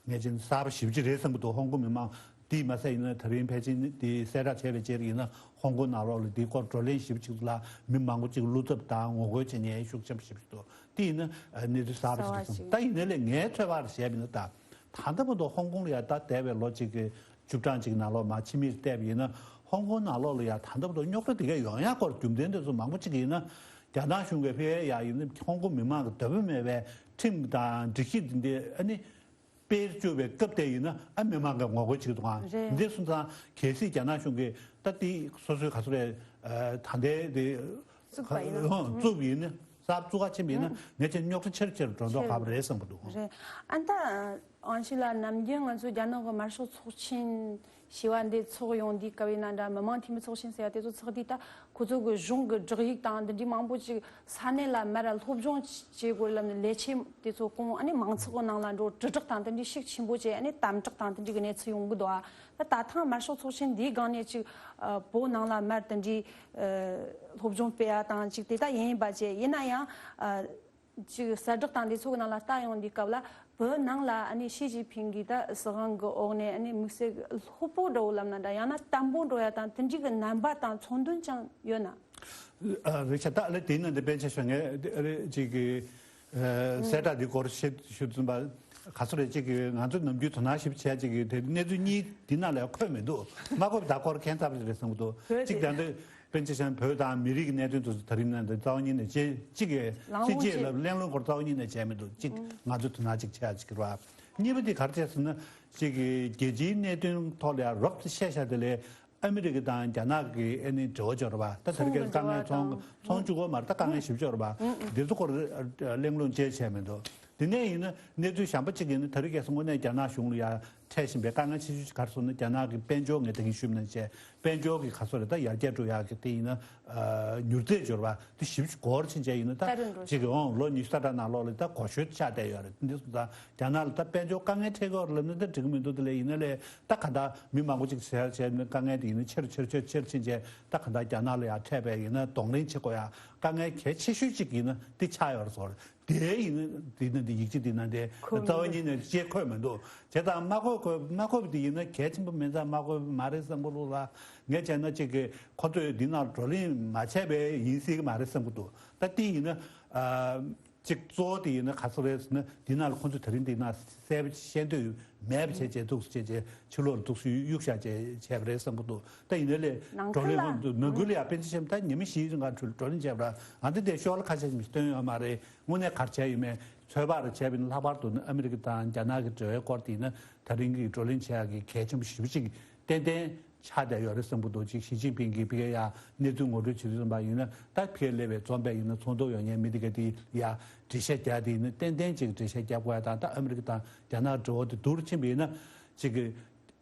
ངས་ཅིག་གསར་པ་ཞེ་པོ་ཅིག་རེད་བསམ་གི་འདུག་ཧོང་ཀོང་མི་མང་འདི་མ་ཟད་ཡིན་ན་ད་རིང་ཕལ་ཆེར་འདི་གསལ་བསྒྲགས་བྱས་པའི་རྗེས་ཡིན་ན་ཧོང་ཀོང་ནང་ལོགས་ལ་འདི་སྐོར་བགྲོ་གླེང་ཞེ་པོ་ཅིག་ལ་མི་མང་པོ་ཅིག་བློ་འཚབ་དང་ངོ་རྒོལ་བྱེད་མཁན་ཤུགས་ཆེན་པོ་ཞེ་པོ་ཅིག་འདུག་དེ་ཡིན་ན་ཨ་གནས་ཚུལ་གསར་པ་ཞིག་འདུག་བསམ། ད་ཡིན་ནའི་ལས་ངའི་ཚོད་དཔག་བྱས་པ་ཡིན་ན་ད་ད་ལྟ་བར་དུ་ཧོང་ཀོང་ལ་ཡ་ད་འདས་པའི་ལོ་གཅིག་གི་བཅུ་གྲངས་གཅིག་ནང་ལོགས་མར་ཕྱི་མིག་བལྟས་པ་ཡིན་ན་ཧོང་ཀོང་ནང་ལོགས་ལ་ཡ་ད་ལྟ་བར་དུ་རྙོག་དྲ་དེ་ག་ཡོང་ཡ་སྐོར་རྒྱུ་མཚན་དེ་ཚོ་མང་པོ་གཅིག་ཡིན་ན། རྒྱ་ནག་གཞུང་གིས་ཕེ་ཡ་ཡིན་ན་ཧོང་ཀོང་མི་མང་གི་འདོད་པ་མེད་པའི་ཁྲིམས་དང་སྒྲིག་གཞི་འདི་འདྲ་ཨ་ནི་སྤེལ་བཅུག་པའི་སྐབས་དེ་ཡིན་ན་ཨ་མི་མང་གི་ངོ་རྒོལ་བྱེད་ཀྱི་འདུག་ཨང་། རེད། འདི་སོང་ཙང་གལ་སྲིད་རྒྱ་ནག་གཞུང་གིས་ད་དེ་སོ་སོའི་ག་ཚོད་རེད། ཨ་ད་ལྟའི་དེ་བཙུགས་པ་ཡིན་ན། ཨང་བཙུགས་པ་ཡིན་ན། གསར་བཙུགས་ཁ་ཕྱིན་པ་ཡིན་ན་ངས་ཅིག་རྙོག་དྲ་ཆེ་རུ་ཆེ་རུ་འགྲོ་མདོག་ཁ་པོ་རེད་བསམ་གྱི་འདུག་རེད། ཨ་ད་ཨང་ཤི་ལ་ནམ་རྒྱུན་ང་ཚོ་རྒྱ་ནག་གི་དམར་ཤོག་ཚོགས་ཆེན་ཞེས་པ་འདི་ཚོགས་ཡོང་དུས་སྐབས་ཡིན་ན་འདྲ། མི་མང་འཐུས་མི་ཚོགས་ཆེན་ཟེར་ཡ་དེ་ཚོ་ཚོགས་དུས་ད་ཁོ་ཚོ་གི་གཞུང་གི་བསྒྲགས་ཡིག་དང་འདི་འདྲའི་མང་པོ་ཅིག་ས་གནས་ལ་མར་སློབ་སྦྱོང་བྱེད་དགོས་ལབ་ནས་ལས་བྱེད་དེ་ཚོ་བསྐོང་། ཨ་ནི་མང་ཚོགས་ཀྱི་ནང་ལ་འགྲོ་དྲིལ་བསྒྲགས་དང་དེ་འདྲའི་ཤུགས་ཆེན་པོ་བྱས། ཨ་ནི་དམ་དྲག་དང་དེ་འདྲའི་གི་གནས་ཚུལ་ཡོང་གི་འདུག་ཨ། ད་ད་ཐེངས་དམར་ཤོག་ཚོགས་ཆེན་འདིའི་སྒང་ནས་ཅིག་ཨ་བོད་ནང་ལ་མར་དེ་འདྲའི་ཨ་སློབ་སྦྱོང་སྤེལ་ཡ་དང་ཅིག་དེ་ད་ཡིན་པ་བྱས། ཡིན་ན་ཡང་ཨ་ཅིག་གསལ་བསྒྲགས་དང་འདི་ཚོ་གི་ནང་ལ་ལྟ་ཡོང་དུས་སྐབས་ལ་བོད་ནང་ལ་ཨ་ནི་ཞི་ཅིན་ཕིང་གི་ད་སྲིད་དབང་གི་འོག་ནས་ཨ་ནི་དམིགས་བསལ་གྱི་ལྷོད་པོ་འགྲོ་ལབ་ན་འདྲ། ཡང་ན་དམ་པོ་འགྲོ་ཡ་དང་དེ་འདྲའི་གི་རྣམ་པ་དང་ཚོར་འདུ་ཅང་ཡོད་ན། ཨ་རེད་ཤག་ད་ལས་དེའི་ནང་དུ་པཎ་ཆེན་ཞང་ངས་རེད་ཅིག་གི་ཨ་གསལ་བསྒྲགས་འདི་སྐོར་ཞུ་ཞུ་ཙམ་པ་ག་ཚོད་རེད། ཅིག་གི་ང་ཚོ་ནམ་རྒྱུན་དོ་སྣང་ཞིབ་བྱས་ཅིག་གི་དེ་གནས་ཚུལ་གཉིས་འདི་ནང་ལ་འཁོད་མི་འདུག་མ་འཁོད་པ་ད་སྐོར་ཁྱད་མཚར་པ་ཞིག་རེད་བསམ་གྱི་འདུག་བོད་གཅིག་དེ་དང་དུ་པཎ་ཆེན་ཞང་བོད་དང་མི་རིགས་ཀྱི་གནད་དོན་དུ་ད་རིང་ནང་དུ་རྩ་བ་ཉིད་ནས་བྱས་གཅིག་གི་ལངས་སྤྱི་ལོང་སྤྱི་བྱས་ལབ་གླེང་སློང་སྐོར་རྩ་བ་ཉིད་ནས་བྱས་མི་འདུག་གཅིག་ང་ཚོ་དོ་སྣང་ཅིག་བྱས་ཅིག་གི་རེད་བ། གཉིས་པ་དེ་ག་རེ་བྱས་ཟེར་ན་ཅིག་གི་རྒྱལ་སྤྱིའི་གནད་དོན་ཐོག་ལ་ཡང་རོབ་ཙམ་བཤད་བཞག་དེ་ལས། ཨ་མི་རི་ཀ་དང་རྒྱ་ནག་གི་ཨ་ནི་འབྲེལ་བ་སྦྱོར་བ་ད་དེ་རིང་ཁ་སང་དཀའ་ངལ་ཚོང་ཚོང་བཅུག་གོ་མ་རེད། ད་དཀའ་ངལ་ཞིབ་སྦྱོར་བ་འདི་ཚོ་སྐོར་གླེང་སློང་བྱས་བྱས་མི་འདུག་དེ་ནས་ཡིན་ན་གནས་ཚུལ་གཞན་པ་གཅིག་ཡིན་ན་དེ་རིང་ཁ་སང་དངོས་གནས་རྒྱ་ནག་གཞུང་ལ་ཡ་འཕྲད་བཞིན་པའི་དཀའ་ངལ་ཆེ་ཤོས་ཅིག་ག་རེ་སོང་ན་རྒྱ་ནག་གི་དཔལ་འབྱོར་ངས་ད་གིན་ཞུས་པ་ནང་བཞིན་དཔལ་འབྱོར་གྱི་ག་ཚོད་རེད། ད་ཡར་རྒྱས་འགྲོ་ཡག་གི་དེ་ཡིན་ན་མྱུར་ཚད་སྦྱོར་བ་དེ་ཞིབ་འགོར་ཕྱིན་བྱས་ཡིན་ན་ད་ལྟ་རུ་འགྲོ་གཅིག་གི་ཨོང་ལོ་ཉི་ཤུ་རྩ་གྲངས་ནང་ལོགས་ལ་ད་གོ་ཤོད་ཆགས་བསྡད་ཡོད་རེད། འདི་སོང་ཙང་རྒྱ་ནག་ལ་ད་དཔལ་འབྱོར་དཀའ་ངལ་འཕྲད་ཀྱི་ཡོད་རེད་ལབ་ན་ད་འགྲིག་གི་མི་འདུག་དེ་ལས་ཡིན་ན་ལས། ད་ག་ད་མི་མང་པོ་ཅིག་བྱས་བྱས་ནས་དཀའ་ངལ་དེ་ཡིན་ན་ཆེར་ཆེར་ཆེར་ཆེར་ཕྱིན་རྗེས་ད་ག་ད་རྒྱ་ནག་ལ་ཡང་འཕྲད་པའི་ཡིན་ན་གདོང་ལེན་བྱེད་དགོས་ཡ་དཀའ་ངལ་གལ་ཆེ་ཤོས་ཅིག་ཡིན་ན་དེ་ཆགས་ཡོད་རེད་ཟེར། དེ་ཡིན་ན་དེ་ན་དེ་ཡིག་ཆ་དེ་ན་དེ་འཁོད་རྩ་བ་མི་ཉིད་ནས་ཅེས་འཁོད་མི་འདུག་བྱས་ཙང་མ་འཁོད་འཁོད་མ་འཁོད་པ་དེ་ཡིན་ན་གལ་ཆེན་པོ་མིན་ཙང་མ་འཁོད་པ་མ་རེད་བསམ་གི་འདུག་ལ། ངས་བྱས་ན་ཅིག་གི་ཁོ་ཚོས་འདི་ནང་བགྲོ་གླེང་མ་བྱས་པའི་ཡིན་སྲིད་གི་མ་རེད་བསམ་གི་འདུག་ད་དེ་ཡིན་ན་ཨ། གཅིག་གཙོ་བོ་དེ་ཡིན་ན་ག་ཚོད་རེད་ཟེར་ན། འདི་ནང་ལ་ཁོང་ཚོས་ད་རིང་འདི་ནང་གསལ་པོ་བཤད་འདོད་ཡོད་མེད་པ་བྱས་བྱས་འདུག་སེ་བྱས་བྱས་ཕྱི་ལོགས་ལ་འདུག་སེ་གཡུག་བཞག་བྱས་བྱས་པ་རེད་བསམ་གྱི་འདུག་ད་ཡིན་ན་ལས་ནང་ཁུལ་ལ་ཁོང་ཚོས་ནང་ཁུལ་ལ་ཡ་དཔེ་ཆ་བཤད་ན་ད་ཉི་མ་བཞིའི་རིང་ག་བགྲོ་གླེང་བྱས་པ་ར། ང་འདི་འདྲའི་ཤོག་ལ་ཁ་ཤས་ཤིག་བཏོན་ཡོད་མ་རེད། དངོས་གནས་ག་རེ་བྱས་ཡོད་མེད། ཚོད་དཔག་རེ་བྱས་པ་ཡིན་ན། ལྷག་པར་དུ་ནི་ཨ་མི་རི་ཀ་དང་རྒྱ་ནག་གི་འབྲེལ་བའི་སྐོར་དེ་ཡིན་ན། ད་རིང་གི་བགྲོ་གླེང་བྱེད་ཡག་གི་གལ་ཆེན་པོ་ཞེ་པོ་ཅིག་ཏན་ཏན་ཆགས་བསྡད་ཡོད་རེད་བསམ་གྱི་འདུག་ཅིག་ཞི་ཅིན་ཕིང་གིས་ཕ་གིར་ཡ་གནས་ཚུལ་ངོ་སྤྲོད་བྱེད་དུས་ཙམ་པ་ཡིན་ན། ད་ཕ་གིར་སླེབས་པའི་འཛོམས་དཔོན་ཡིན་ན་ཚོགས་འདུ་ཡོད་མཁན་མི་དེ་ག་དེ་ཡ་འགྲེལ་བཤད་རྒྱག་དེ་ཡིན་ན་ཏན་ཏན་ཅིག་འགྲེལ་བཤད་རྒྱག་དགོས་ཡ་དང་། ད་ཨ་མི་རི་ཀ་དང་རྒྱ་ནག་འབྲེལ་བ་དེ་སྡུག་རུ་ཕྱིན་པ་ཡིན་ན། ཅིག་གི་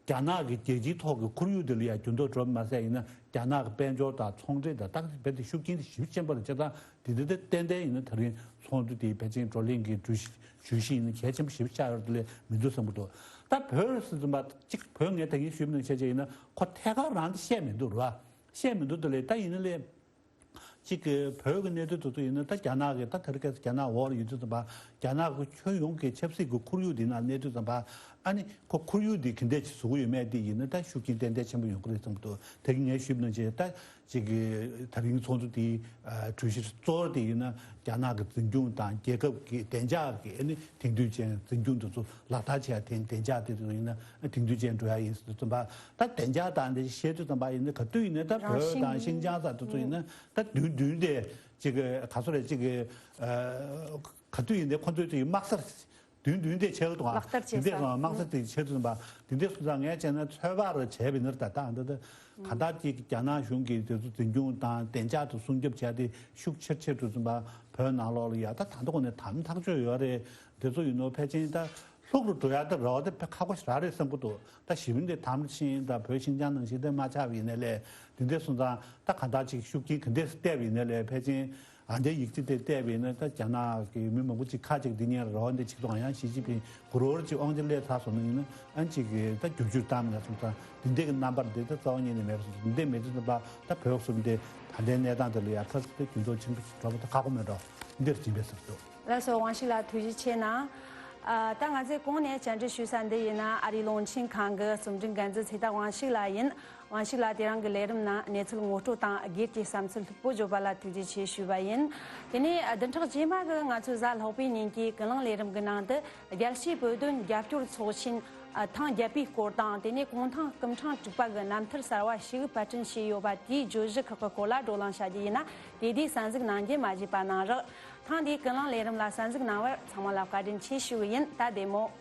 རྒྱ་ནག་གི་རྒྱལ་སྤྱིའི་ཐོག་གི་ཁོར་ཡུག་དེ་ལ་ཡ་འགྱུར་ལྡོག་འགྲོ་བ་མ་ཟད་ཡིན་ན། རྒྱ་ནག་གི་དཔལ་འབྱོར་དང་ཚོང་འབྲེལ་དང་ཏག་ཏག་རྦད་དེ་ཤུགས་རྐྱེན་དེ་ཞེ་པོ་ཆེན་པོ་རེད། བྱས་ཙང་དེ་འདི་ཏན་ཏན་ཡིན་ན་ད་རིང་ཚོགས་འདུ་དེ་ཕལ་ཆེར་བགྲོ་གླེང་གི་གྲོས་གཞི་ཡིན་ན་གལ་ཆེན་པོ་ཞེ་པོ་ཆགས་ཡོད་རེད་དེ་ལས་མི་འདུག་བསམ་གྱི་འདུག་ད་བོད་ཟེར་ཙམ་པ་གཅིག་བོད་ངས་ད་གིན་ཞུས་པ་ནང་བཞིན་བྱས་བྱས་ཡིན་ན་ཁོ་ཐད་ཀར་རང་དེ་བཤད་མི་འདུག་རེད་བ། བཤད་མི་འདུག་དེ་ལས་ད་ཡིན་ན་ལས། གཅིག་གི་བོད་ཀྱི་གནས་ཚུལ་དེ་ཚོ་ཡིན་ན། ད་རྒྱ་ནག་གི་ད་དེ་རིང་ཁ་སང་རྒྱ་ནག་འོག་ལ་ཡོད་དུས་ཙམ་པ། རྒྱ་ནག་གི་ཁྱོན་ཡོངས་ཀྱི་ཆབ་སྲིད་ཀྱི་ཁོར་ཡུག་འདི་ནང་གནས་དུས་ཙམ་པ། ཨ་ནི་ཁོ་ཁོར་ཡུག་འདི་ག་འདྲས་ཅིག་བཟོ་གི་ཡོད་མེད་དེ་ཡིན་ན་ད་ཤུགས་རྐྱེན་ཏན་ཏན་ཆེན་པོ་ཡོང་གི་རེད་བསམ་གྱི་འདུག་དེ་གིན་ངས་ཞུས་པ་ནང་བཞིན་ད་གཅིག་གི་ད་རིང་ཚོགས་འདུ་དེའི་ཨ་གྲོས་གཞི་གཙོ་བོ་དེ་ཡིན་ན། རྒྱ་ནག་གི་འཛིན་སྐྱོང་དང་རྒྱལ་ཁབ་ཀྱི་བདེ་འཇགས་ཀྱི་ཨ་ནི་དེང་དུས་ཅན་འཛིན་སྐྱོང་དེ་ཚོ་ལག་བསྟར་བྱེད་ཡ་དེ་བདེ་འཇགས་དེ་ཚོ་ཡིན་ན་དེང་དུས་ཅན་འགྲོ་ཡ་ཡིན་ཟེར་དུས་ཙམ་པ། ད་བདེ་འཇགས་དང་དེ་བཤད་དུས་ཙམ་པ་ཡིན་ན། ག་དུས་ཡིན་ན་ད་རང་བོད་དང་ཤིང་ཤིང་ཅང་ས་དེ་ཚོ་ཡིན་ན་ད་མདུན་མདུན་དེ་ཅིག་ག་ཚོད་རེད། ཅིག་ག་དུས་ཡིན་ན་ཁོ་ཚོའི་ཅིག་དམག་སར་མདུན་མདུན་དེ་ཆེ་བ་དང་། ལག་བསྟར་བྱེད་ས། དེ་འདྲས་སོང་དམག་སར་དེ་ཆེ་དུས་ཙམ་པ་དེ་འདྲས་སོང་ཙང་ངས་བྱས་ན་ཚོད་དཔག་རེ་བྱས་པ་ཡིན་ན། ད་ད་ད་ག་ད་ཅིག་རྒྱ་ནག་གཞུང་གིས་དེ་ཚོ་འཛིན་སྐྱོང་དང་བདེ་འཇགས་དེ་སྲུང་སྐྱོབ་བྱས་ཏེ་ཤུགས་ཆེར་ཆེར་དུས་ཙམ་པ་བོད་ནང་ལོགས་ལ་ཡ་ད་ད་ལྟ་གོ་ནས་དམ་ཐག་ཆོད་ཡོད་རེད། དེ་ཚོ་ཡིན་ནོ་ཕལ་ཆེར་ད་ལྷུག་རུ་འགྲོ་ཡ་ད་རེ་བ་དེ་དཔེ་ཁག་པོ་ཞིག་རག་རེད་བསམ་གྱི་འདུག་ད་ཞི་མི་དེ་དམ་ཕྱིན་ད་བོད་ཤིང་ཅང་ནང་བཞིན་དེ་མ་ཆགས་པ་ཡིན་ནའི་ལས། དེ་འདྲས་སོང་ཙང་ད་ག་འདྲ་ཅིག་ཤུགས་རྐྱེན་ག་འདྲས་སུ་བལྟས་པ་ཡིན་ནའི་ལས། ཕལ་ཆེར་ཨ་འདྲའི་ཡིག་ཆ་དེ་བལྟས་པ་ཡིན་ན་ད་རྒྱ་ནག་གི་མི་མང་པོ་ཅིག་ཁ་ཅིག་འདི་ཉིད་རེ་བ་འདི་ཅིག་ཏུ་ཡང་ཞི་ཅིན་ཕིང་གུ་རུ་ཅིག་དབང་ཆ་སླེབས་ཚར་སོང་ན་ཡིན་ན། ཨ་ཅིག་གི་ད་བསྒྱུར་བཅོས་བཏང་ན་སོང་ཙང་འདི་འདྲས་ཀྱི་རྣམ་པར་འདི་ད་རྩ་བ་ཉིད་ནས་མེད་པ་སོང་། འདི་འདྲས་མེད་དུས་ཙམ་པ་ད་བོད་སོགས་འདི་ད་ལྟའི་གནས་སྟངས་དེ་ལ་ཡ་ཁ་ཚིག་ད་འགྱུར་ལྡོག་ཆེན་པོ་ཞིག་འགྲོ་བ་ད་ཁག་པོ་མེད་འགྲོ། འདིར་སྦྱིན་པའི་ཟུར་དུ། ལགས་སོ། དབང་ཕྱུག་ལགས་ཐུགས་རྗེ་ཆེ་གནང་། ཨ། ད་ང་ཚོས་གོང་ནས་བཅར་འདྲི་ཞུས་ས་འདི་ཡིན་ན། ཨ་རིའི་རླུང་འཕྲིན་ཁང་གི་རྩོམ་སྒྲིག་འགན་འཛིན་ཚེ་བརྟན་དབང་ཕྱུག་ལགས་ཡིན། དབང་ཕྱུག་ལགས་དེ་རིང་གི་ལས་རིམ་ནང་གནས་ཚུལ་ངོ་སྤྲོད་དང་སྒེར་གྱི་བསམ་ཚུལ་ལྷུག་པོ་བརྗོད་པ་ལ་ཐུགས་རྗེ་ཆེ་ཞུས་པ་ཡིན། དེ་ནས་བདུན་ཕྲག་རྗེས་མ་གི་ང་ཚོའི་གཟའ་ལྷག་པའི་ཉིན་གྱི་ཀུན་གླེང་ལས་རིམ་གྱི་ནང་དུ། རྒྱལ་སྤྱིའི་བོད་དོན་རྒྱབ་སྐྱོར་ཚོགས་ཆེན་ཐེངས་བརྒྱད་པའི་སྐོར་དང་། དེ་ནས་གུང་ཐང་སྐུ་ཕྲེང་དྲུག་པ་གི་རྣམ་ཐར་གསར་བ་ཞིག་པར་སྐྲུན་བྱས་ཡོད་པ་དེའི་བརྗོད་གཞི་ཁག་གི་སྐོར་ལ་བགྲོ་གླེང་བྱ་རྒྱུ་ཡིན་ན། དེ་དུས་གསན་གཟིགས་གནང་རྒྱུ་མ་བརྗེད་པ་གནང་རོགས། ཐེངས་འདིའི་ཀུན་གླེང་ལས་རིམ་ལ་གསན་གཟིགས་གནང་བར་ཚང་མ་ལ་བཀའ་དྲིན་ཆེ་ཞུ་གི་ཡིན། ད་བདེ་མོ།